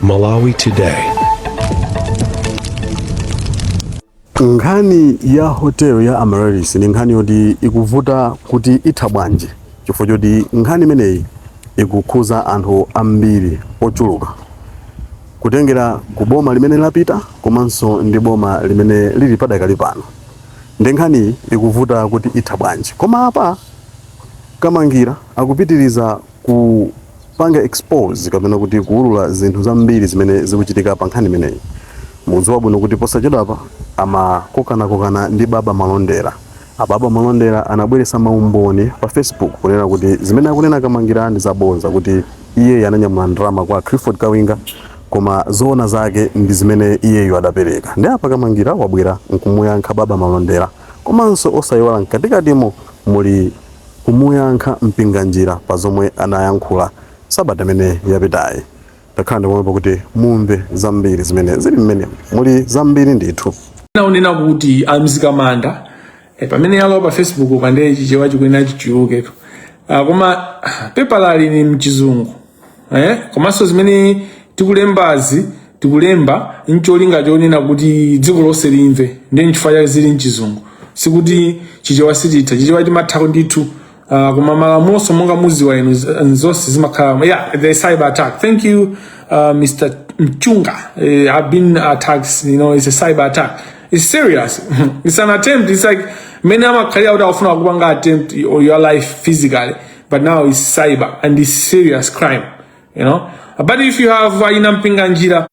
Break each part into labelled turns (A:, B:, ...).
A: Malawi Today.
B: Nkhani ya hotel ya Amaryllis ndi nkhani yoti ikuvuta kuti itha bwanji chifukwa choti nkhani imeneyi ikukhuza anthu ambiri ochuluka kutengera ku boma limene lapita komanso ndi boma limene lili padakali pano. Ndi nkhaniyi ikuvuta kuti itha bwanji, koma apa Kamangira akupitiriza kupanga expose kapena kuti kuulula zinthu zambiri zimene zikuchitika pa nkhani imeneyi. Mukudziwa bwino kuti posachedwapa amakokanakokana ndi Baba Malondera. A Baba Malondera anabweretsa maumboni pa Facebook kunena kuti zimene akunena Kamangira ndi zabodza, kuti iyeyo ananyamula ndalama kwa Clifford Kawinga, koma zoona zake ndi zimene iyeyo adapereka. Ndi apa Kamangira wabwera nkumuyankha Baba Malondera, komanso osayiwala mkatikatimo muli kumuyankha Mpinganjira pa zomwe anayankhula sabata imene yapitayi. Takhalani pomwepo kuti mumve zambiri zimene zili mmenemo. Muli zambiri ndithu.
C: Naonena kuti a Mzikamanda pamene yalowa pa Facebook kande Chichewa chikuyenera chichuluketu. Koma pepalali ni mchizungu, komanso zimene tikulembazi tikulemba ncholinga chonena kuti dziko lonse limve, ndiye nchifukwa chake zili mchizungu. Sikuti Chichewa sititha, Chichewa timatha ndithu. Koma malamuloso monga muziwa inu, zonse zimakhala, yeah, the cyber attack. Thank you, Mr. Mchunga. I've been attacked. It's a cyber attack. It's serious. It's an attempt. It's like mene amakhalira kuti akufuna kupanga attempt or your life physically, but now it's cyber and it's serious crime. But if you have ina Mpinganjira,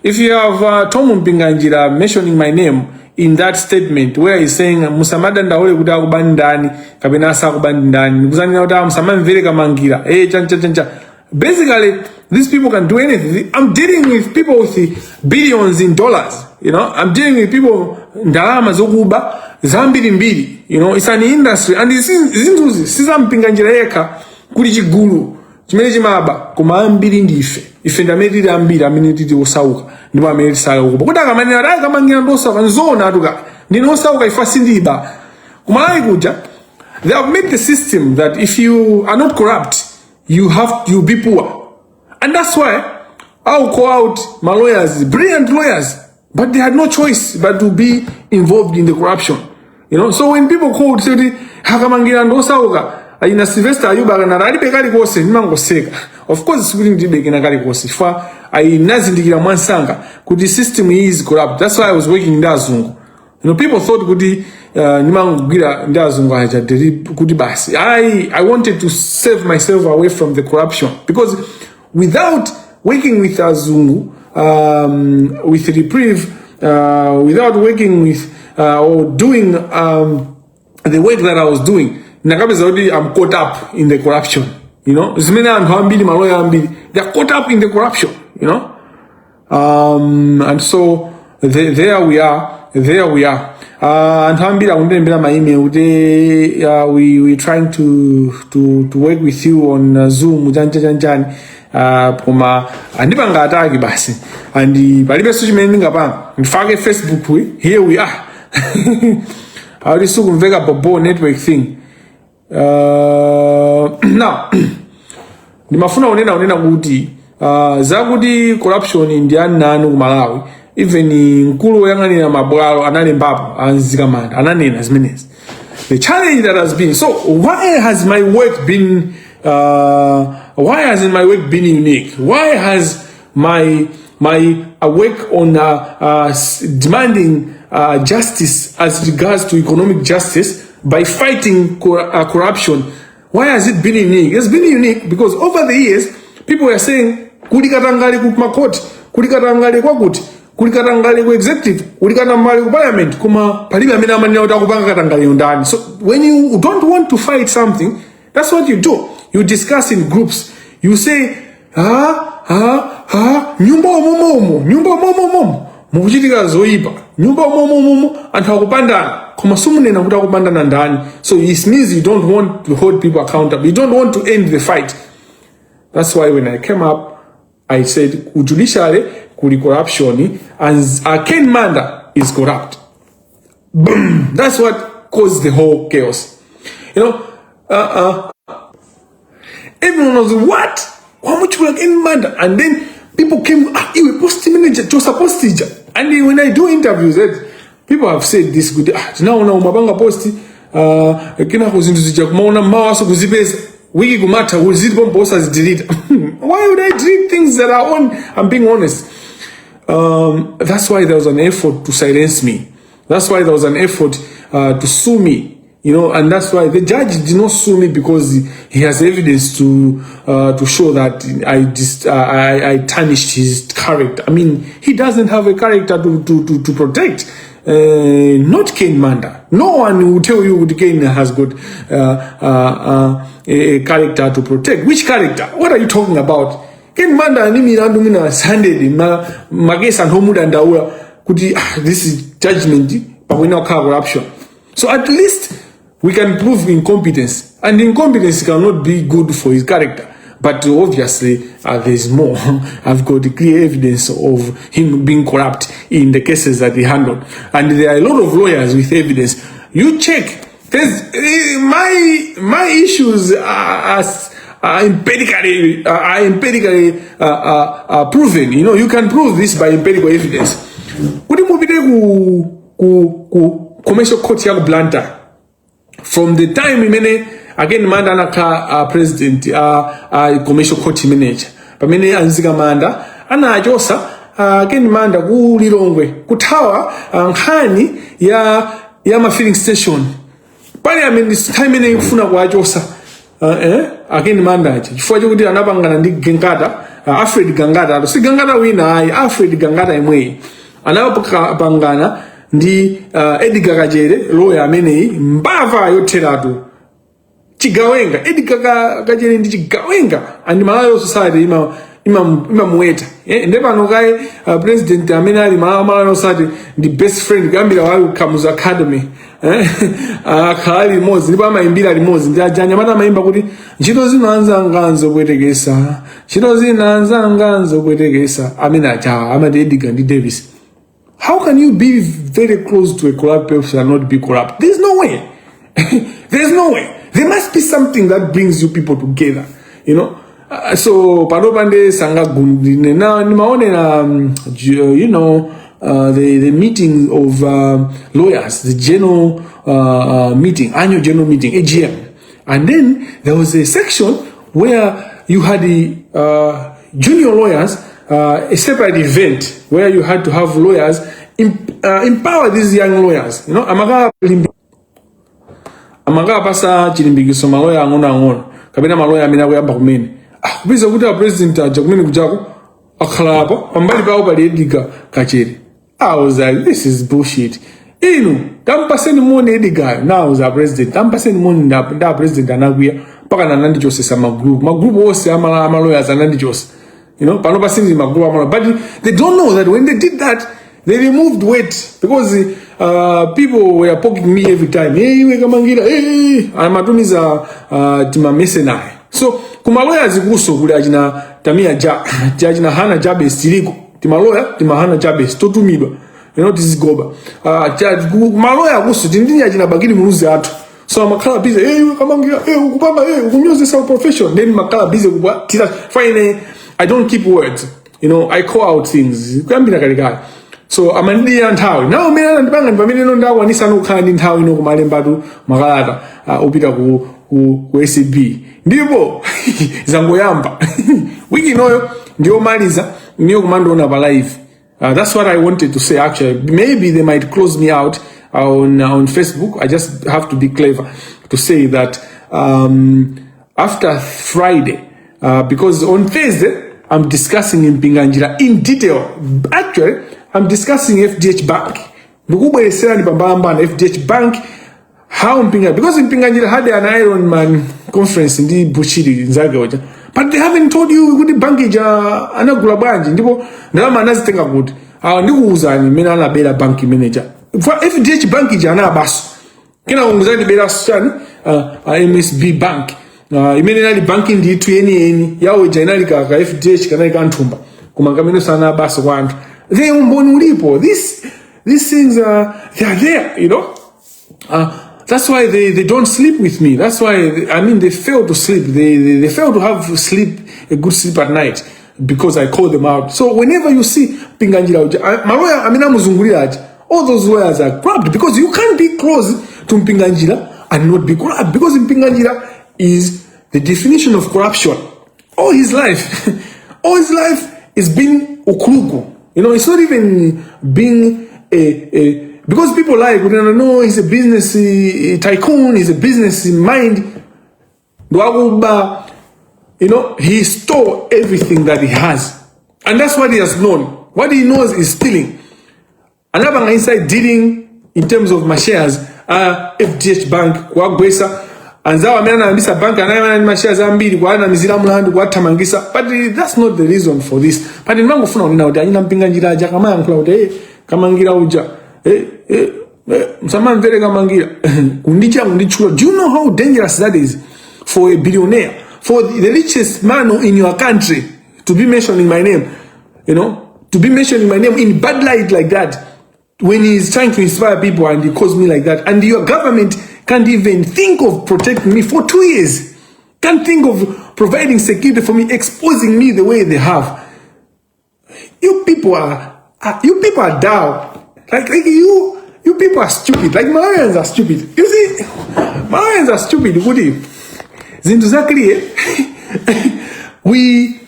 C: if you have Tom Mpinganjira mentioning my name in that statement where he's saying musamadandaule kuti akubani ndani kapena asakubani ndani, nikuzanena kuti musamamvere Kamangira, chancha chancha. Basically, these people can do anything. I'm dealing with people with billions in dollars. I'm dealing with people ndalama zokuba zambirimbiri. It's an industry and zinthuzi sizaMpinganjira yekha, kuli chigulu chimene chimaba, koma ambiri ndife. Ife ndi amene tili ambiri, amene tili osauka, ndipo amene tisala kuba. Kuti akamanena ati Kamangira ndi osauka, nzoona atuka ndine osauka, ifa sindiba. Kumalawi kuja they have made the system that if you are not corrupt, you have you be poor, and that's why I'll call out my lawyers, brilliant lawyers, but they had no choice but to be involved in the corruption. So when people called, say aKamangira ndi osauka, ina Sylvester Ayuba kana alibe kalikonse, ndimangoseka. Of course sikuti ndilibe kena kalikonse, chifukwa ayinazindikira mwansanga kuti system is corrupt. That's why I was working ndi azungu. People thought kuti ndimangogwira ndi azungu aja kuti basi. I wanted to save myself away from the corruption, because without working with azungu, with Reprieve, without working with or doing the work that I was doing, nakapeza kuti I'm caught up in the corruption. Zimene anthu ambiri, maloya ambiri, they are caught up in the corruption. And so there we are, there we are. Anthu ambiri akundilembera ma email kuti we trying to work with you on Zoom, chancha chanchani, koma andipanga attack basi and palibenso chimene ndingapanga. Ndifake Facebook, here we are. Akuti sikumveka bobo, network thing. Now ndimafuna kunena kuti zakuti corruption ndi ananu ku Malawi, even mkulu woyang'anira mabwalo analembapo, aMzikamanda ananena zimenezi. The challenge that has been, so why has my work been why hasn't my work been unique? Why has my work on demanding justice as regards to economic justice by fighting corruption, why has it been unique? It's been unique because over the years people were saying kuli katangale ku makoti, kuli katangale kwakuti, kuli katangale ku executive, kuli katangale ku parliament, koma palibe amene amanena kuti akupanga katangale ndani. So when you don't want to fight something, that's what you do. You discuss in groups. You say, "Ah, ah, ah, nyumba umomomo, nyumba umomomo mukuchitika zoyipa, nyumba umomomo anthu akupandana," koma simunena kuti akupandana ndani. So it means you don't want to hold people accountable. You don't want to end the fight. That's why when I came up, I said ku judiciary kuli corruption and Ken Manda is corrupt. Boom. That's what caused the whole chaos. Everyone was, "What? Wamuchulira Ken Manda?" Akutchula Ken Manda, and then people came, "Ah, iwe, post manager, chosa post ija." And then when I do interviews, people have said this good, "Ah, tinaona umapanga post, kenako zinthu zija kumaona mawaso kuzipeza wiki kumatha zilipo osazidelete." Why would I delete things that are on? I'm being honest. That's why there was an effort to silence me. That's why there was an effort to sue me. And that's why the judge did not sue me, because he has evidence to show that I just I tarnished his character. I mean, he doesn't have a character to protect. Not Ken Manda. No one will tell you that Ken has got a character to protect. Which character? What are you talking about? Ken Manda ni milandu mina 100 ma makesi anthu omudandaula kuti, ah, this is judgment pakuina kukhala corruption. So at least we can prove incompetence, and incompetence cannot be good for his character. But obviously, there's more. I've got clear evidence of him being corrupt in the cases that he handled, and there are a lot of lawyers with evidence. You check. There's my issues are empirically proven. You can prove this by empirical evidence. Kuti mupite ku commercial court ya ku Blantyre, from the time imene again Manda anakhala president, commercial court manager, pamene a Mzikamanda anachosa Ken Manda ku Lilongwe kuthawa nkhani ya ma filling station, parliament nthawi imene ikufuna kuwachosa a Ken Manda aja chifukwa chokuti anapangana ndi Gangata, Alfred Gangata ato si Gangata wina ayi, Alfred Gangata imweyi anapangana ndi Edgar Kachere, lawyer ameneyi mbava yotheratu, chigawenga. Edgar Kachere ndi chigawenga, and Malawi Society imamuweta nde pano kaye president amene ali Malawi Society ndi best friend kuyambira wali Kamuzu Academy, akhala limodzi ndipo amayimbira limodzi ndi ajanya amati amayimba kuti ntchito zina anzanga nzopwetekesa, ntchito zina anzanga nzopwetekesa. Amene achawa amati Edgar ndi Davis. How can you be very close to a corrupt person and not be corrupt? There's no way. There's no way. There must be something that brings you people together. So panopa nde sangagundine na nimaonera the meeting of lawyers, the general meeting, annual general meeting, AGM. And then there was a section where you had the junior lawyers, a separate event where you had to have lawyers empower these young lawyers. Amakapasa chilimbikiso maloya ang'onoang'ono kapena maloya amene akuyamba kumene. Ah, kupeza kuti a president aja kumene kujako akhala apa, pambali pawo pali Edgar Kachere. I was like, "This is bullshit. Inu tampaseni moni Edgar." Now za president, tampaseni moni. Nda president anakwiya mpaka nanandichosesa magroup, magroup onse ama lawyers anandichosa. Pano pasini magroup amala, but they don't know that when they did that, they removed weight, because people were poking me every time. "Hey, iwe Kamangira, hey," amatumiza tima mercenary. So kumaloya zikuso kuli achina Tamia Ja, achina Hana Jabes, tiliko timaloya timahana Jabes totumidwa, tizigoba kumaloya kuso tindini achina Bakili Muluzi athu. So amakhala busy, "Hey, iwe Kamangira, hey, ukupamba, hey, ukunyozesa profession." Then makhala busy kubwa tira fine. I don't keep words. I call out things kuyambira kalekale. So amandiya nthawi nawo umene anandipanga ndi pamene ino ndakwanisa kukhala ndi nthawi ino kumalembatu makalata upita ku ACB, ndipo zangoyamba wiki inoyo ndiyomaliza niyo kumandiona pa live. That's what I wanted to say actually. Maybe they might close me out on Facebook. I just have to be clever to say that after Friday, because on Thursday I'm discussing Mpinganjira in detail. Actually, I'm discussing FDH Bank. Ndikubwereserani pambalambana FDH Bank, how Mpinga, because Mpinganjira had an Iron Man conference ndi Bushiri nzake uja, but they haven't told you kuti banki ija anagula bwanji ndipo ndalama anazitenga kuti. Ah, ndikuwuzani mmene anabera banki manager for FDH Bank ija anabaso kena kunguzani bera chani, MSB Bank, imene inali banki ndithu yeniyeni yawo ija inali ka FDH kanali kanthumba koma kamene sanabaso kwa anthu. The umboni ulipo. These things are, they are there. That's why they don't sleep with me. That's why, I mean, they fail to sleep. They fail to have sleep, a good sleep at night because I call them out. So whenever you see Mpinganjira uja, maloya amene amuzungulira aja, all those lawyers are corrupt because you can't be close to Mpinganjira and not be corrupt because Mpinganjira is the definition of corruption. All his life, all his life is being ukuluku. It's not even being a because people like, no, he's a business tycoon, he's a business mind. Ndwakuba, he stole everything that he has. And that's what he has known. What he knows is stealing. Anapanga inside dealing in terms of my shares, FDH Bank, kuwagwesa anzawo amene anayambisa bank anayamana ndi mashares ambiri kuanamizira mlandu kuwathamangisa, but that's not the reason for this. But ndimangofuna kunena kuti achina Mpinganjira aja kamayankhula kuti, "Hey, Kamangira uja, eh, eh, eh, msamamvere Kamangira," kundicha kunditchula. Do you know how dangerous that is for a billionaire, for the richest man in your country to be mentioning my name, to be mentioning my name in bad light like that, when he's trying to inspire people and he calls me like that, and your government can't even think of protecting me for 2 years, can't think of providing security for me, exposing me the way they have? You people are down. Like you people are stupid. Like, Malawians are stupid. You see, Malawians are stupid. Kuti zinthu za clear, we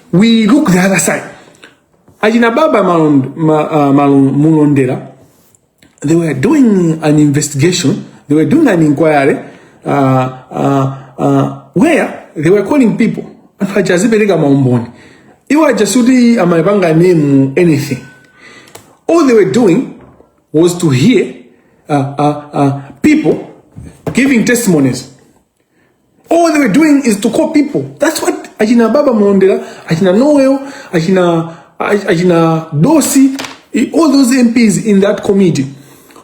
C: look the other side. Achina Baba Malondera, they were doing an investigation, they were doing an inquiry where they were calling people. Anthu aja azipereka maumboni. Iwo aja suti amapanga name anything. All they were doing was to hear people giving testimonies. All they were doing is to call people. That's what achina Baba Malondera, achina Noel, achina Dosi, all those MPs in that committee.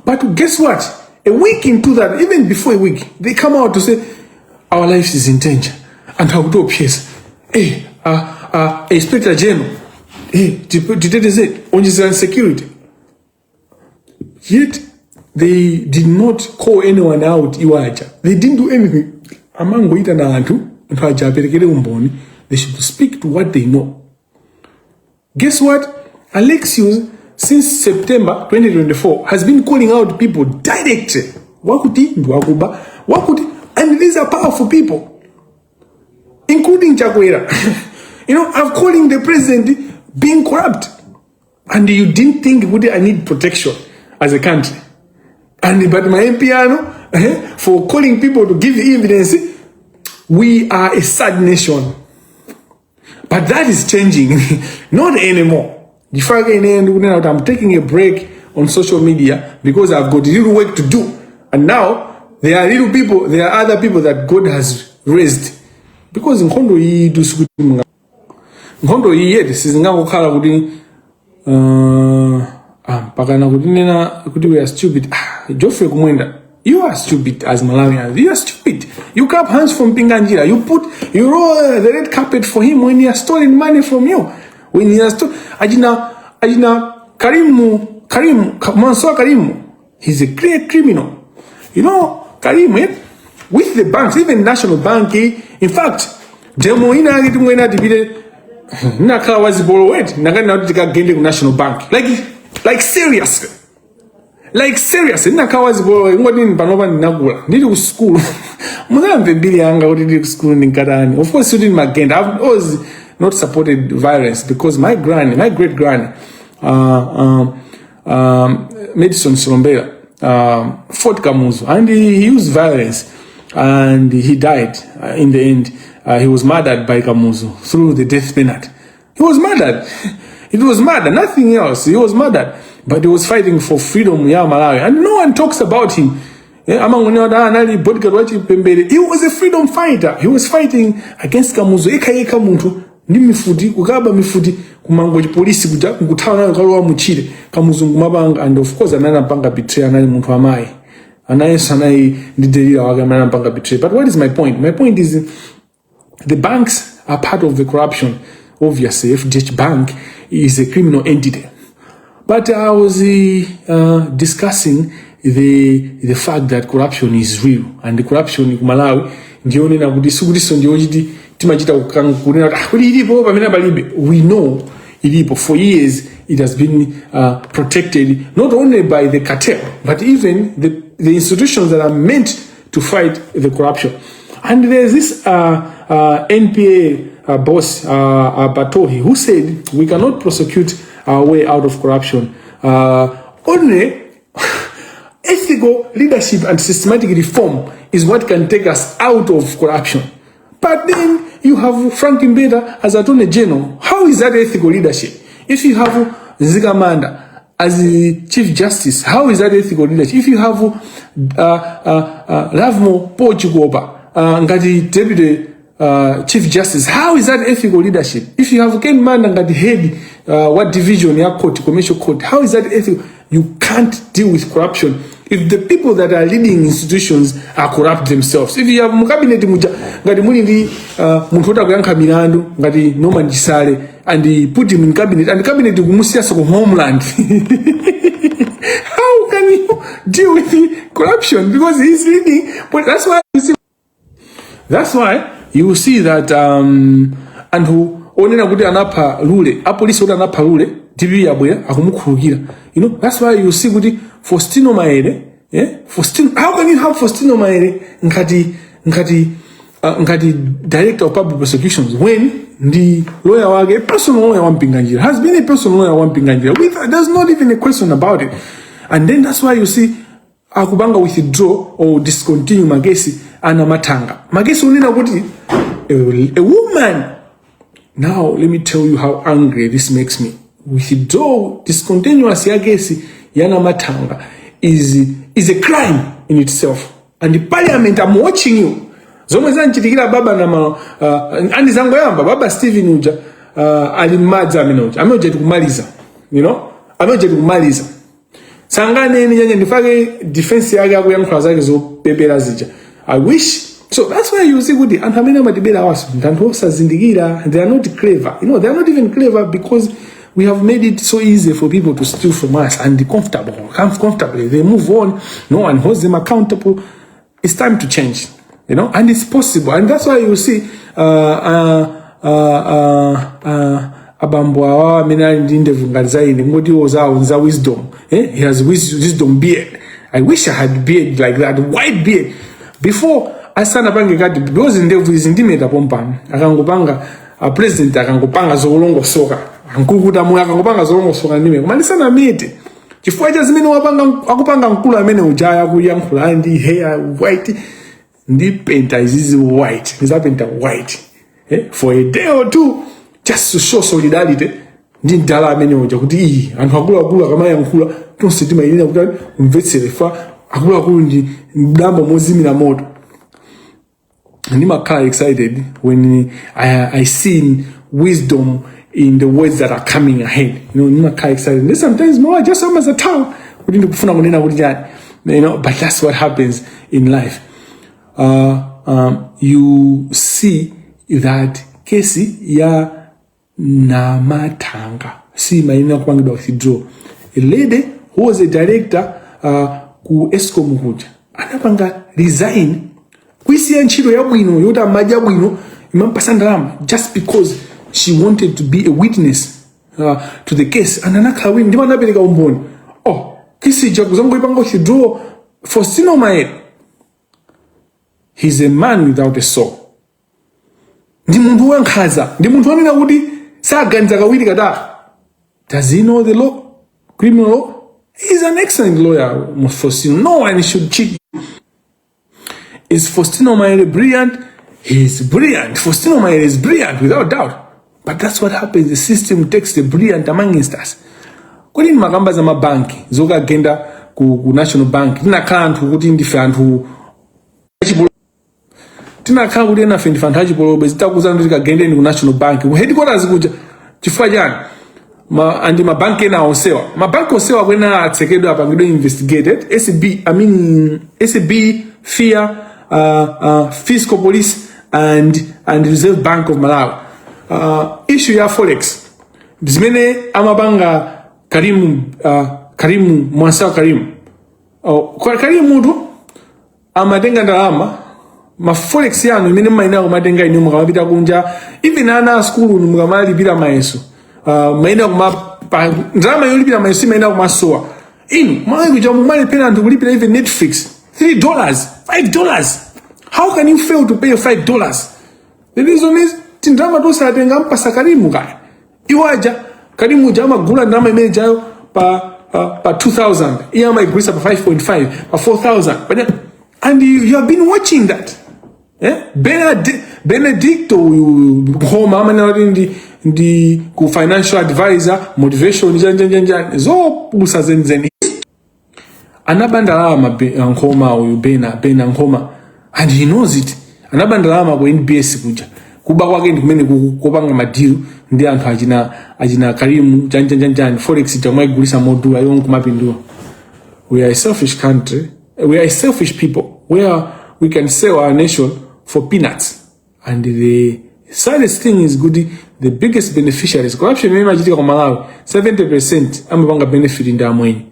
C: But guess what? A week into that, even before a week, they come out to say, "Our life is in danger." And how to pierce. Hey, Inspector General, hey, titeteze, onjezerani security. Yet they did not call anyone out iwo aja. They didn't do anything. Amangoitana anthu, anthu aja aperekere umboni. They should speak to what they know. Guess what? Alexius, since September 2024, has been calling out people directly. Wakuti ndi wakuba, wakuti, and these are powerful people, including Chakwera. I'm calling the president being corrupt. And you didn't think would I need protection as a country. And but my MP ano, for calling people to give evidence, we are a sad nation. But that is changing. Not anymore. The fact that I'm taking a break on social media because I've got little work to do. And now there are little people, there are other people that God has raised. Because nkhondo iyi tusikuti nkhondo iyi yeti sizingangokhala kuti pakana kuti nena kuti we are stupid. Ah, Geoffrey Kumwenda, you are stupid. As Malawians, you are stupid. You clap hands from Mpinganjira. You roll the red carpet for him when he has stolen money from you, when he has stolen. Achina Karimu, Karimu Mansour Karimu, he's a great criminal. Karimu, eh? With the banks, even National Bank, eh? In fact, demo ina yake timwena tipite nakhala wazipoloweti nakati kuti tikagende ku National Bank. Like seriously, like seriously, ndinakhala wazipolowe ngoti panopa ndinakula ndili ku school. Munamve mbiri yanga kuti ndili ku school ndinkatani. Of course kuti ndimagenda. I've always not supported violence because my granny, my great granny, Madison Solombela, fought Kamuzu and he used violence and he died in the end. He was murdered by Kamuzu through the death penalty. He was murdered. It was murder, nothing else. He was murdered. But he was fighting for freedom ya Malawi. And no one talks about him. Yeah, amangonena kuti anali bodyguard wa Chipembere. He was a freedom fighter. He was fighting against Kamuzu. Eka yekha munthu ndi mifuti kukaba mifuti kumango polisi kuja kuthawa nayo kalowa mutchire Kamuzu ngumapanga. And of course anali apanga betray, anali munthu amayi anayenso anali ndi delila wake amene anapanga betray. But what is my point? My point is the banks are part of the corruption. Obviously, FDH Bank is a criminal entity. But I was discussing the fact that corruption is real, and the corruption ku Malawi ndiyonena kuti sikutinso ndiyochiti timachita kunena kuti, "Ah, kuti ilipo pamene palibe." We know ilipo. For years it has been protected not only by the cartel but even the institutions that are meant to fight the corruption. And there's this NPA boss, Batohi, who said we cannot prosecute our way out of corruption. Only ethical leadership and systematic reform is what can take us out of corruption. But then you have Frank Mbeta as Attorney General. How is that ethical leadership? If you have Mzikamanda as the Chief Justice, how is that ethical leadership? If you have Lovemore Paul Chikopa ngati Deputy Chief Justice, how is that ethical leadership? If you have Ken Manda ngati head what division ya court, commercial court, how is that ethical? You can't deal with corruption if the people that are leading institutions are corrupt themselves. If you have mu cabinet muja ngati muli ndi munthu woti akuyankha milandu ngati Norman Chisale and you put him in cabinet and cabinet kumusiyaso ku homeland, how can you deal with the corruption? Because he's leading. But that's why you see that anthu onena kuti anapha Lule, apolisi kuti anapha Lule, DPP yabwera akumukhululukira. That's why you see kuti Faustino Maele, yeah? Faustino, how can you have Faustino Maele ngati Director of Public Prosecutions when the lawyer wake, personal lawyer wa Mpinganjira, has been a personal lawyer wa Mpinganjira with, there's not even a question about it? And then that's why you see akupanga withdraw or discontinue makesi a Namathanga, makesi onena kuti a woman. Now let me tell you how angry this makes me. Withdraw, discontinuous ya kesi ya Namathanga is a crime in itself. And the parliament, I'm watching you. Zomwe zanchitikira baba na ma, andi zangoyamba baba Stephen uja ali mmadzi amene uja, amene uja tikumaliza, amene uja tikumaliza sanganene nyanya ndifake defense yake akuyankhula zake zopepera zija. I wish so. That's why you see kuti anthu amene amatibera awaso ndi anthu osazindikira. They are not clever. They are not even clever because we have made it so easy for people to steal from us and comfortably they move on. No one holds them accountable. It's time to change, and it's possible. And that's why you see abambo awa amene ali ndi ndevu ngati za ine, ngoti iwo zawo nza wisdom, eh? He has wisdom beard. I wish I had beard like that, white beard, before asanapange kati, because ndevu izi ndimeta pompano. Akangopanga a president, akangopanga zolongosoka, ankukuta moyo, akangopanga zolongosoka ndime, koma ndisanamete chifukwa cha zimene wapanga, akupanga mkulu amene ujaya akuyankhula ndi hair white, ndipenta izizi white, ndizapenta white, eh, for a day or two, just to show solidarity ndi mdala amene uja, kuti iyi anthu akuluakulu akamayankhula tonse timayenera kuti umvetsere fa akuluakulu ndi mdambo mozimira moto. Ndimakhala excited when I see wisdom in the words that are coming ahead. Ndimakhala excited. And sometimes more just amazathawa kuti ndikufuna kunena kuti chani, but that's what happens in life. You see that kesi ya Namathanga si mayenera kupangidwa withdraw. A lady who was a director ku ESCOM kuja anapanga resign, kuisiya ntchito yabwino yoti amadya bwino, imampasa ndalama, just because she wanted to be a witness to the case, and anakhala wini ndipo anapereka umboni. Oh, kesi ija kuzangoipanga withdraw. Faustino Maele, he's a man without a soul. Ndi munthu wankhanza, ndi munthu wonena kuti saganiza kawiri katatu. Does he know the law, criminal law? He's an excellent lawyer, Faustino. No one should cheat. Is Faustino Maele brilliant? He's brilliant. Faustino Maele is brilliant without doubt, but that's what happens. The system takes the brilliant amongst us. Kodi makamba za mabanki zokagenda ku National Bank, tinakhala anthu kuti ndife anthu tinakhala kuti enafe ndife anthu achipolowe, zitakuza kuti tikagendeni ku National Bank, ku headquarters kuja, chifukwa chani? Andi mabanki ena onsewa, mabanki onsewa kwena atsekedwe, apangidwe investigated. SB, I mean SB, FIA, Fiscal Police and Reserve Bank of Malawi. Issue ya forex zimene amapanga Karimu, Karimu Mwansa, Karimu Oh, kwa Karimutu amatenga ndalama, ma forex yanu imene mmayenera kumatenga inu mukamapita kunja, even ana a sukulu mukamalipira mayeso, mayenera kuma ndalama yolipira mayeso imayenera kumasowa. Inu Malawi kuja mumalephera anthu kulipira even Netflix, $3, $5. How can you fail to pay $5? The reason is tindalama tosatenga mpasa Karimu kaya. Iwo aja Karimu uja amagula ndalama imene jayo pa 2000, iye amaigulisa pa 5.5, pa 4000. And you have been watching that, eh? Benedicto uyu Nkhoma amanena kuti ndi ku financial advisor, motivation, chanjanjanjani, zopusa zenizeni. Anaba ndalama Nkhoma uyu, Bena Nkhoma, and he knows it. Anaba ndalama ku NBS kuja. Kuba kwake ndi kumene kupanga ma deal ndi anthu achina Karimu, chanjanjanjani, forex chamaigulisa modula, iwo nkumapindula. We are a selfish country. We are a selfish people where we can sell our nation for peanuts. And the saddest thing is good, the biggest beneficiaries, corruption imene imachitika ku Malawi, 70% amapanga benefit ndi amwenye.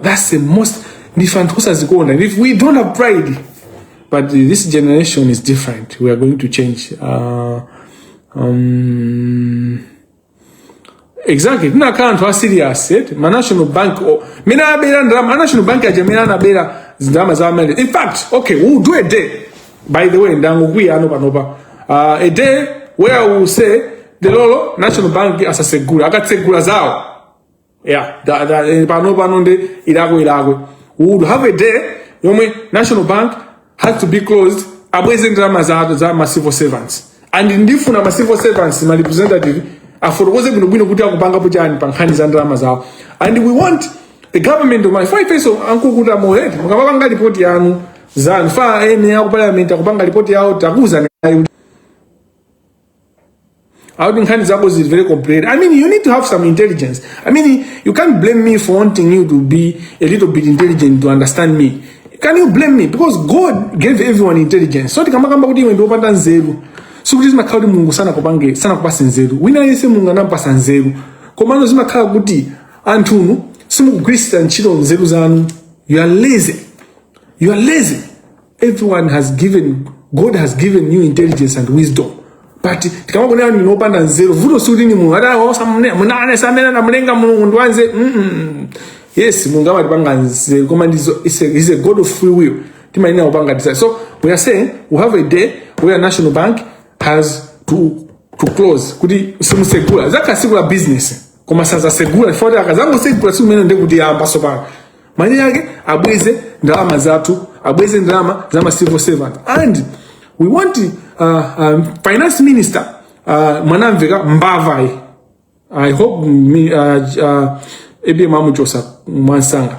C: That's the most, ndife anthu osazikonda. If we don't have pride, but this generation is different. We are going to change. Exactly, tinakhala anthu a serious, eh? Ma National Bank, oh, mene abera ndalama a National Bank aja, mene anabera ndalama za amene. In fact, okay, we'll do a day, by the way, ndangokwiya ano panopa, a day where we will say the lolo National Bank asasegula, akatsegula zawo. Yeah, pano pano ndi ilakwe ilakwe. We would have a day yomwe National Bank has to be closed, abweze ndalama za ma civil servants. And ndifuna ma civil servants, ma representative, afotokoze bwinobwino kuti akupangapo chani pa nkhani za ndalama zawo. And we want the government of my ifeso ankukuta moyo, mukamapanga ripoti yanu zanu fa ene aku parliament akupanga ripoti yawo, takuuzani akuti nkhani zako zili very complicated. I mean, you need to have some intelligence. I mean, you can't blame me for wanting you to be a little bit intelligent to understand me. Can you blame me? Because God gave everyone intelligence. So tikamakamba kuti iwe ndiwopanda nzeru, sikuti zimakhala kuti Mulungu sanakupange, sanakupase nzeru. Wina aliyense Mulungu anampasa nzeru, komano zimakhala kuti anthunu simukugwiritsa ntchito nzeru zanu. You are lazy, you are lazy. Everyone has given, God has given you intelligence and wisdom, but tikamakonera ndinopanda nzeru, vuto sikuti ni Mulungu ati samene anamulenga Mulungu ndiwanze. Yes, Mulungu amatipanga nzeru, koma ndizo he's a God of free will. Timayenera kupanga decide. So we are saying we have a day where National Bank has to close, kuti simusegula zakasegula business, koma sazasegula chifukwa akazangosegula siku imene ndekuti yamba sopano. Mali yake abweze ndalama zathu, abweze ndalama za ma civil servant. And we want finance minister, Mwanamveka, mbava iyi. I hope me, APM amuchosa mwansanga.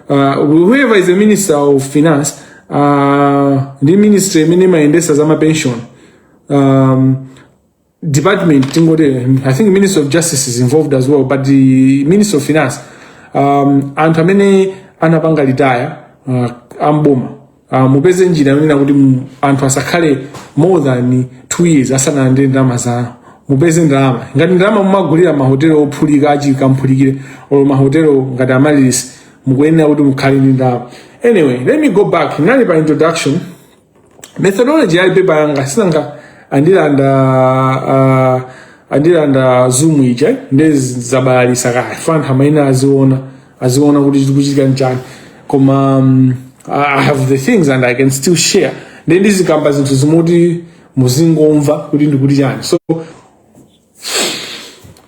C: Whoever is the minister of finance, ndi ministry imene imayendesa za mapension department, tingoti I think Minister of Justice is involved as well, but the Minister of Finance, anthu amene anapanga retire amboma, mupeze njira yonena kuti anthu asakhale more than 2 years asanalandire ndalama zawo. Mupeze ndalama. Ngati ndalama mumagulira mahotelo ophulika achikamphulikire or mahotelo ngati Amaryllis, mukuyenera kuti mukhale ndi ndalama. Anyway, let me go back. Nali pa introduction, methodology ya paper yanga. Sinanga andilanda Zoom ija, ndi zabalalisa kaya fana amaina aziona kuti chikuchitika nchani. Koma I have the things and I can still share. Ndi ndizikamba zinthu zimoti muzingomva kuti ndikuti chani. So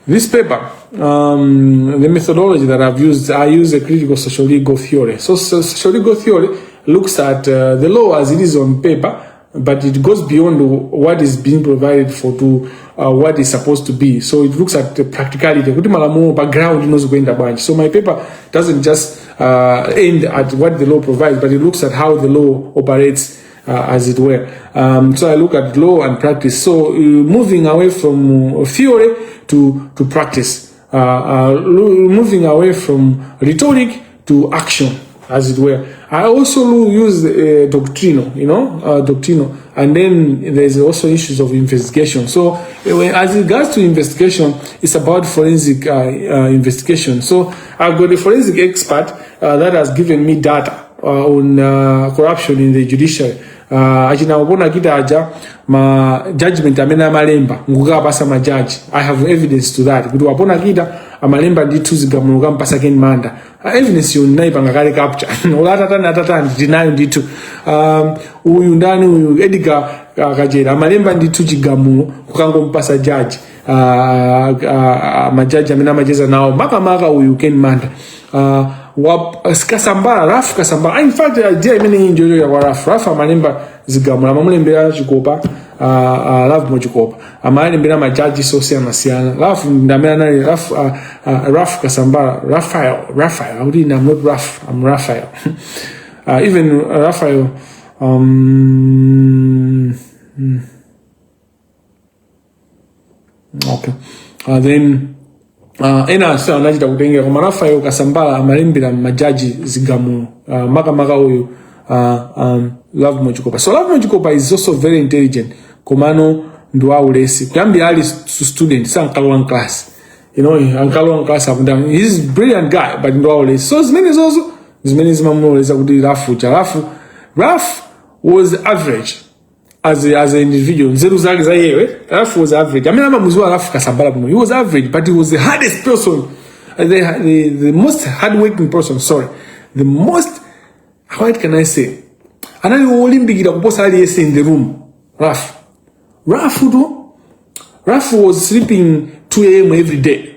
C: this paper, the methodology that I've used, I use a critical social legal theory. So social legal theory looks at the law as it is on paper, but it goes beyond what is being provided for to what is supposed to be. So it looks at the practicality. Kuti malamulo pa ground inozikuenda bwanji. So my paper doesn't just end at what the law provides, but it looks at how the law operates, as it were. So I look at law and practice. So moving away from theory to practice, moving away from rhetoric to action, as it were. I also use doctrinal, doctrinal, and then there's also issues of investigation. So as regards to investigation, it's about forensic investigation. So I've got a forensic expert that has given me data. on corruption in the judiciary. Achina Wapona Kita aja, ma judgment amene amalemba nkukapasa majaji, I have evidence to that, kuti Wapona Kita amalemba ndithu zigamulo kampasa Ken Manda. Evidence yo ndinayipanga kale capture. Ola atatani atatani, tinayo ndithu. Uyu ndani uyu, Edgar Kachera, amalemba ndithu chigamulo kukangompasa jaji, majaji amene amacheza nawo, makamaka uyu Ken Manda. Wa Kasambala, Raf Kasambala, in fact idea imene iyi njoyo kwa Raf. Raf amalemba zigamulo, amamulembera Chikopa, Lovemore Chikopa, amalembera majaji osiyanasiyana. Raf ndamene anali Raf, Raf Kasambala, Raphael, Raphael akuti, "I'm not Raf, I'm Raphael." Even Raphael, okay, then ena so anachita kutengera, koma Rafael Kasambala amalembera majaji zigamulo, makamaka uyu Lovemore Chikopa. So Lovemore Chikopa is also very intelligent, komano ndi waulesi. Kuyambira ali student sankalowa class, ankalowa class akunda. He's brilliant guy, but ndi waulesi. So zimene zozo zimene zimamuloleza kuti Rafu cha Rafu, Raf was average as an individual. Nzeru zake za yewe, Raf was average. Amene amamuziwa Raf Kasambala bwino, he was average, but he was the hardest person, the most hardworking person, sorry, the most, what can I say, anali wolimbikira kuposa aliyense in the room. Raf, Raf tu, Raf was sleeping 2 a.m. every day.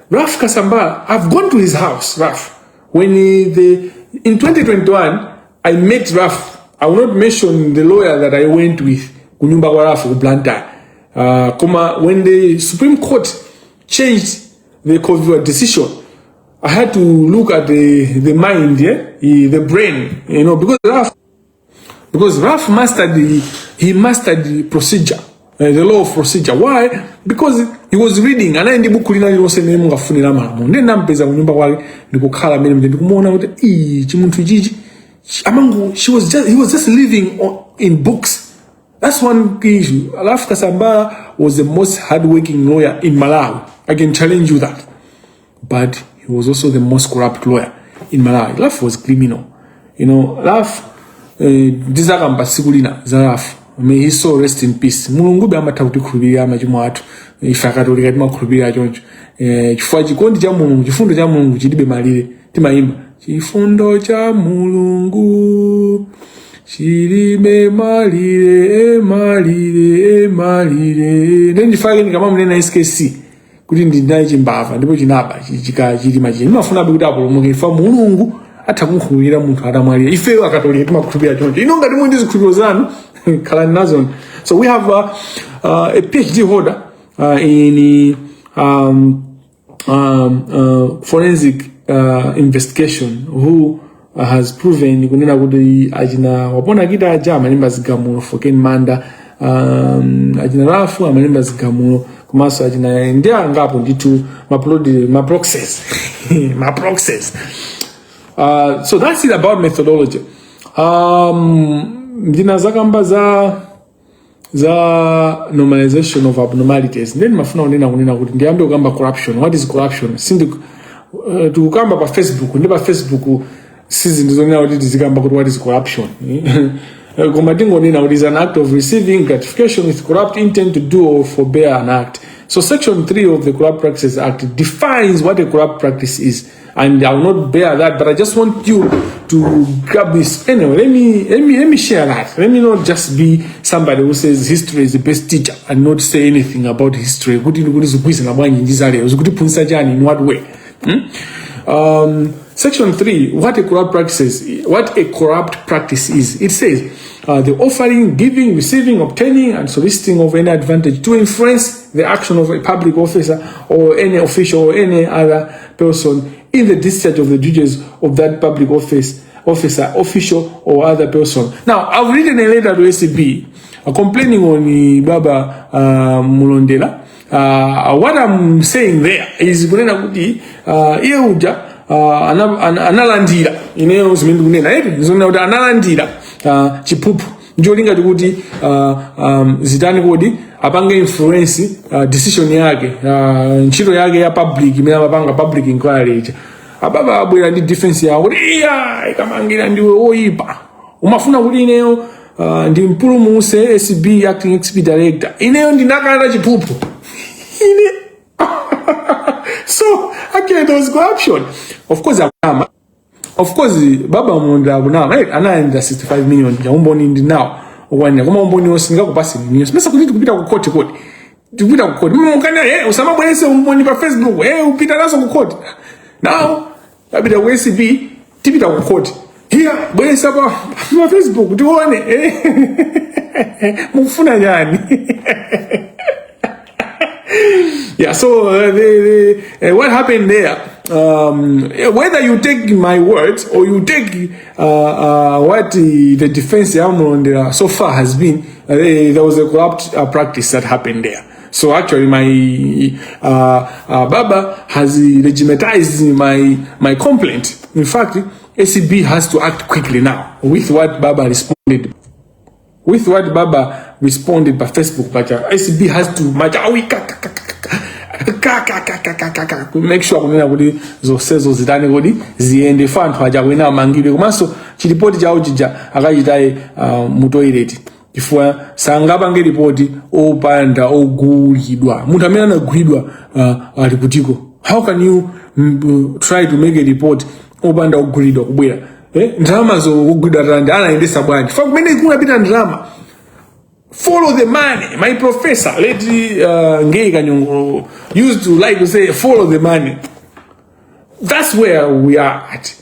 C: Raf Kasambala, I've gone to his house, Raf. When he, the in 2021, I met Raf. I will not mention the lawyer that I went with kunyumba kwa Raf ku Blantyre. Koma when the Supreme Court changed the COVID decision, I had to look at the mind, yeah, the brain, because Raf mastered the he mastered the procedure, the law of procedure. Why? Because he was reading, anali ndi buku lina lilonse limene mungafunira malamulo. Ndiye ndampeza kunyumba kwake, ndikukhala amene mje ndikumuona kuti ii chimunthu chichi amango she was just he was just living in books. That's one key issue. Raf Kasambara was the most hardworking lawyer in Malawi. I can challenge you that. But he was also the most corrupt lawyer in Malawi. Raf was criminal. Raf, ndizakamba siku lina za Raf. May his soul rest in peace. Mulungu be amatha kutikhulupirira machimo athu. Ife Akatolika timakhulupirira choncho. Chifukwa chikondi cha Mulungu, chifundo cha Mulungu chilibe malire. Timayimba chifundo cha Mulungu chilibe malire, e malire, e malire. Then ndifake ndikamamunena SKC kuti ndinaye chimbava ndipo chinaba chika chilima chini, ndimafunabe kuti apulumuke, ifa Mulungu atha kumkhulupirira munthu atamwalira. Ifeyo Akatolika timakhulupirira choncho. Ino ngati muli ndi zikhulupiriro zanu, khalani nazo. So we have a PhD holder in forensic investigation who has proven kunena kuti achina Wapona Kita aja amalemba zigamulo for Ken Manda, achina Rafu amalemba zigamulo, komanso achina ndi angapo ndithu, ma proxies, ma proxies. So that's it about methodology. Ndinazakamba za normalization of abnormalities. Then mafuna kunena kuti ndiyambe kukamba corruption. What is corruption? Sindi tikukamba pa Facebook, ndi pa Facebook si zinthu zonena kuti tizikamba kuti what is corruption, koma tingonena kuti is an act of receiving gratification with corrupt intent to do or forbear an act. So section 3 of the Corrupt Practices Act defines what a corrupt practice is, and I will not bear that, but I just want you to grab this. Anyway, let me share that. Let me not just be somebody who says history is the best teacher and not say anything about history. Kuti kuti zikugwirizana bwanji ndi zalero, zikutiphunzitsa chani, in what way? Hmm? Section 3, what a corrupt practice is. It says, the offering, giving, receiving, obtaining, and soliciting of any advantage to influence the action of a public officer or any official or any other person in the discharge of the duties of that public office, officer, official, or other person. Now, I've written a letter to ACB complaining on Baba Mulondela. What I'm saying there is kunena kuti iye uja analandira, ineyo zimene ndikunena eti ndizonena kuti analandira chiphuphu njolinga tikuti zitani kodi, apange influence decision yake, ntchito yake ya public imene amapanga public inquiry ija. Ababa abwera ndi defense yawo kuti iya, Kamangira ndiwe woyipa, umafuna kuti ineyo ndimpulumuse ACB acting ACB director, ineyo ndinakana chiphuphu ine. So actually there was corruption. Of course akunama, of course Baba Mulondera akunama, right? Analandira 65 million ja, umboni ndi nawo okwanira, koma umboni wonse ndingakupaseni niyo simesa kuti tikupita ku court. Kodi tikupita ku court mukana usamabwerese umboni pa Facebook, upita nazo ku court. Now tapita ku ACB, tipita ku court here, bweresa pa Facebook tione mukufuna chani? Yeah, so what happened there, whether you take my words or you take what the defense ya Mulondera so far has been, there was a corrupt practice that happened there. So actually my Baba has legitimized my complaint. In fact, ACB has to act quickly now with what Baba responded by Facebook. But ACB has to machawi ka ka ka ka ka ka ka ka ka ka ka make sure kunena kuti zonsezo zitani, kuti ziyende fa anthu aja kwena amangidwe, komanso chilipoti chawo chija akachitaye mu toilet, chifukwa sangapange ripoti opanda ogulidwa. Munthu amene anagulidwa ali kutiko? How can you try to make a report opanda ogulidwa kubwera? Ndalama zogulidwa tandi anayendesa bwanji? Fa kumene kunapita ndalama, follow the money. My professor, late Ngei Kanyongolo, used to like to say, "Follow the money." That's where we are at.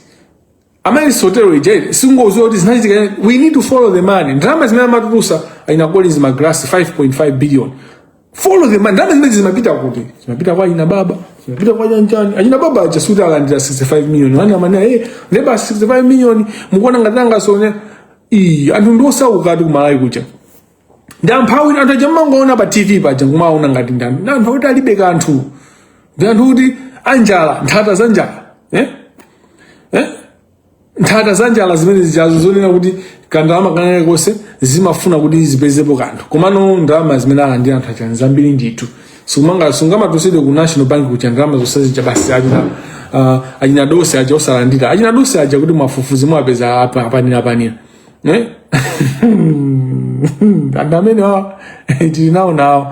C: Amaryllis Hotel ije singoziwa kuti zinachitika. We need to follow the money. Ndalama zimene amatulusa aina Collins Magalasi, 5.5 billion, follow the money. Ndalama zimene zimapita kuti? Zimapita kwa achina Baba, zimapita kwa chanchani. Achina Baba aja suti alandira 65 million wani amene ndeba 65 million mukuona ngati angasone? Ii, anthu ndi osauka ati kumalawi kuja ndi amphawi. Anthu aja mmangoona pa TV paja kumaona ngati ndi anthu, ndi anthu akuti alibe kanthu, ndi anthu kuti anjala, nthata za njala, eh? Eh? Nthata za njala zimene zijazo zonena kuti kandalama kanene konse zimafuna kuti zipezepo kanthu. Komano ndalama zimene alandira anthu aja zambiri ndithu. Sikumanga sungamatusidwe ku National Bank kucha ndalama zonse zija basi, achina Dose aja osalandira, achina Dose aja kuti mwafufuzi mwapeza apa apanira apanira, eh? Anthu amene wa tili nawo nawo.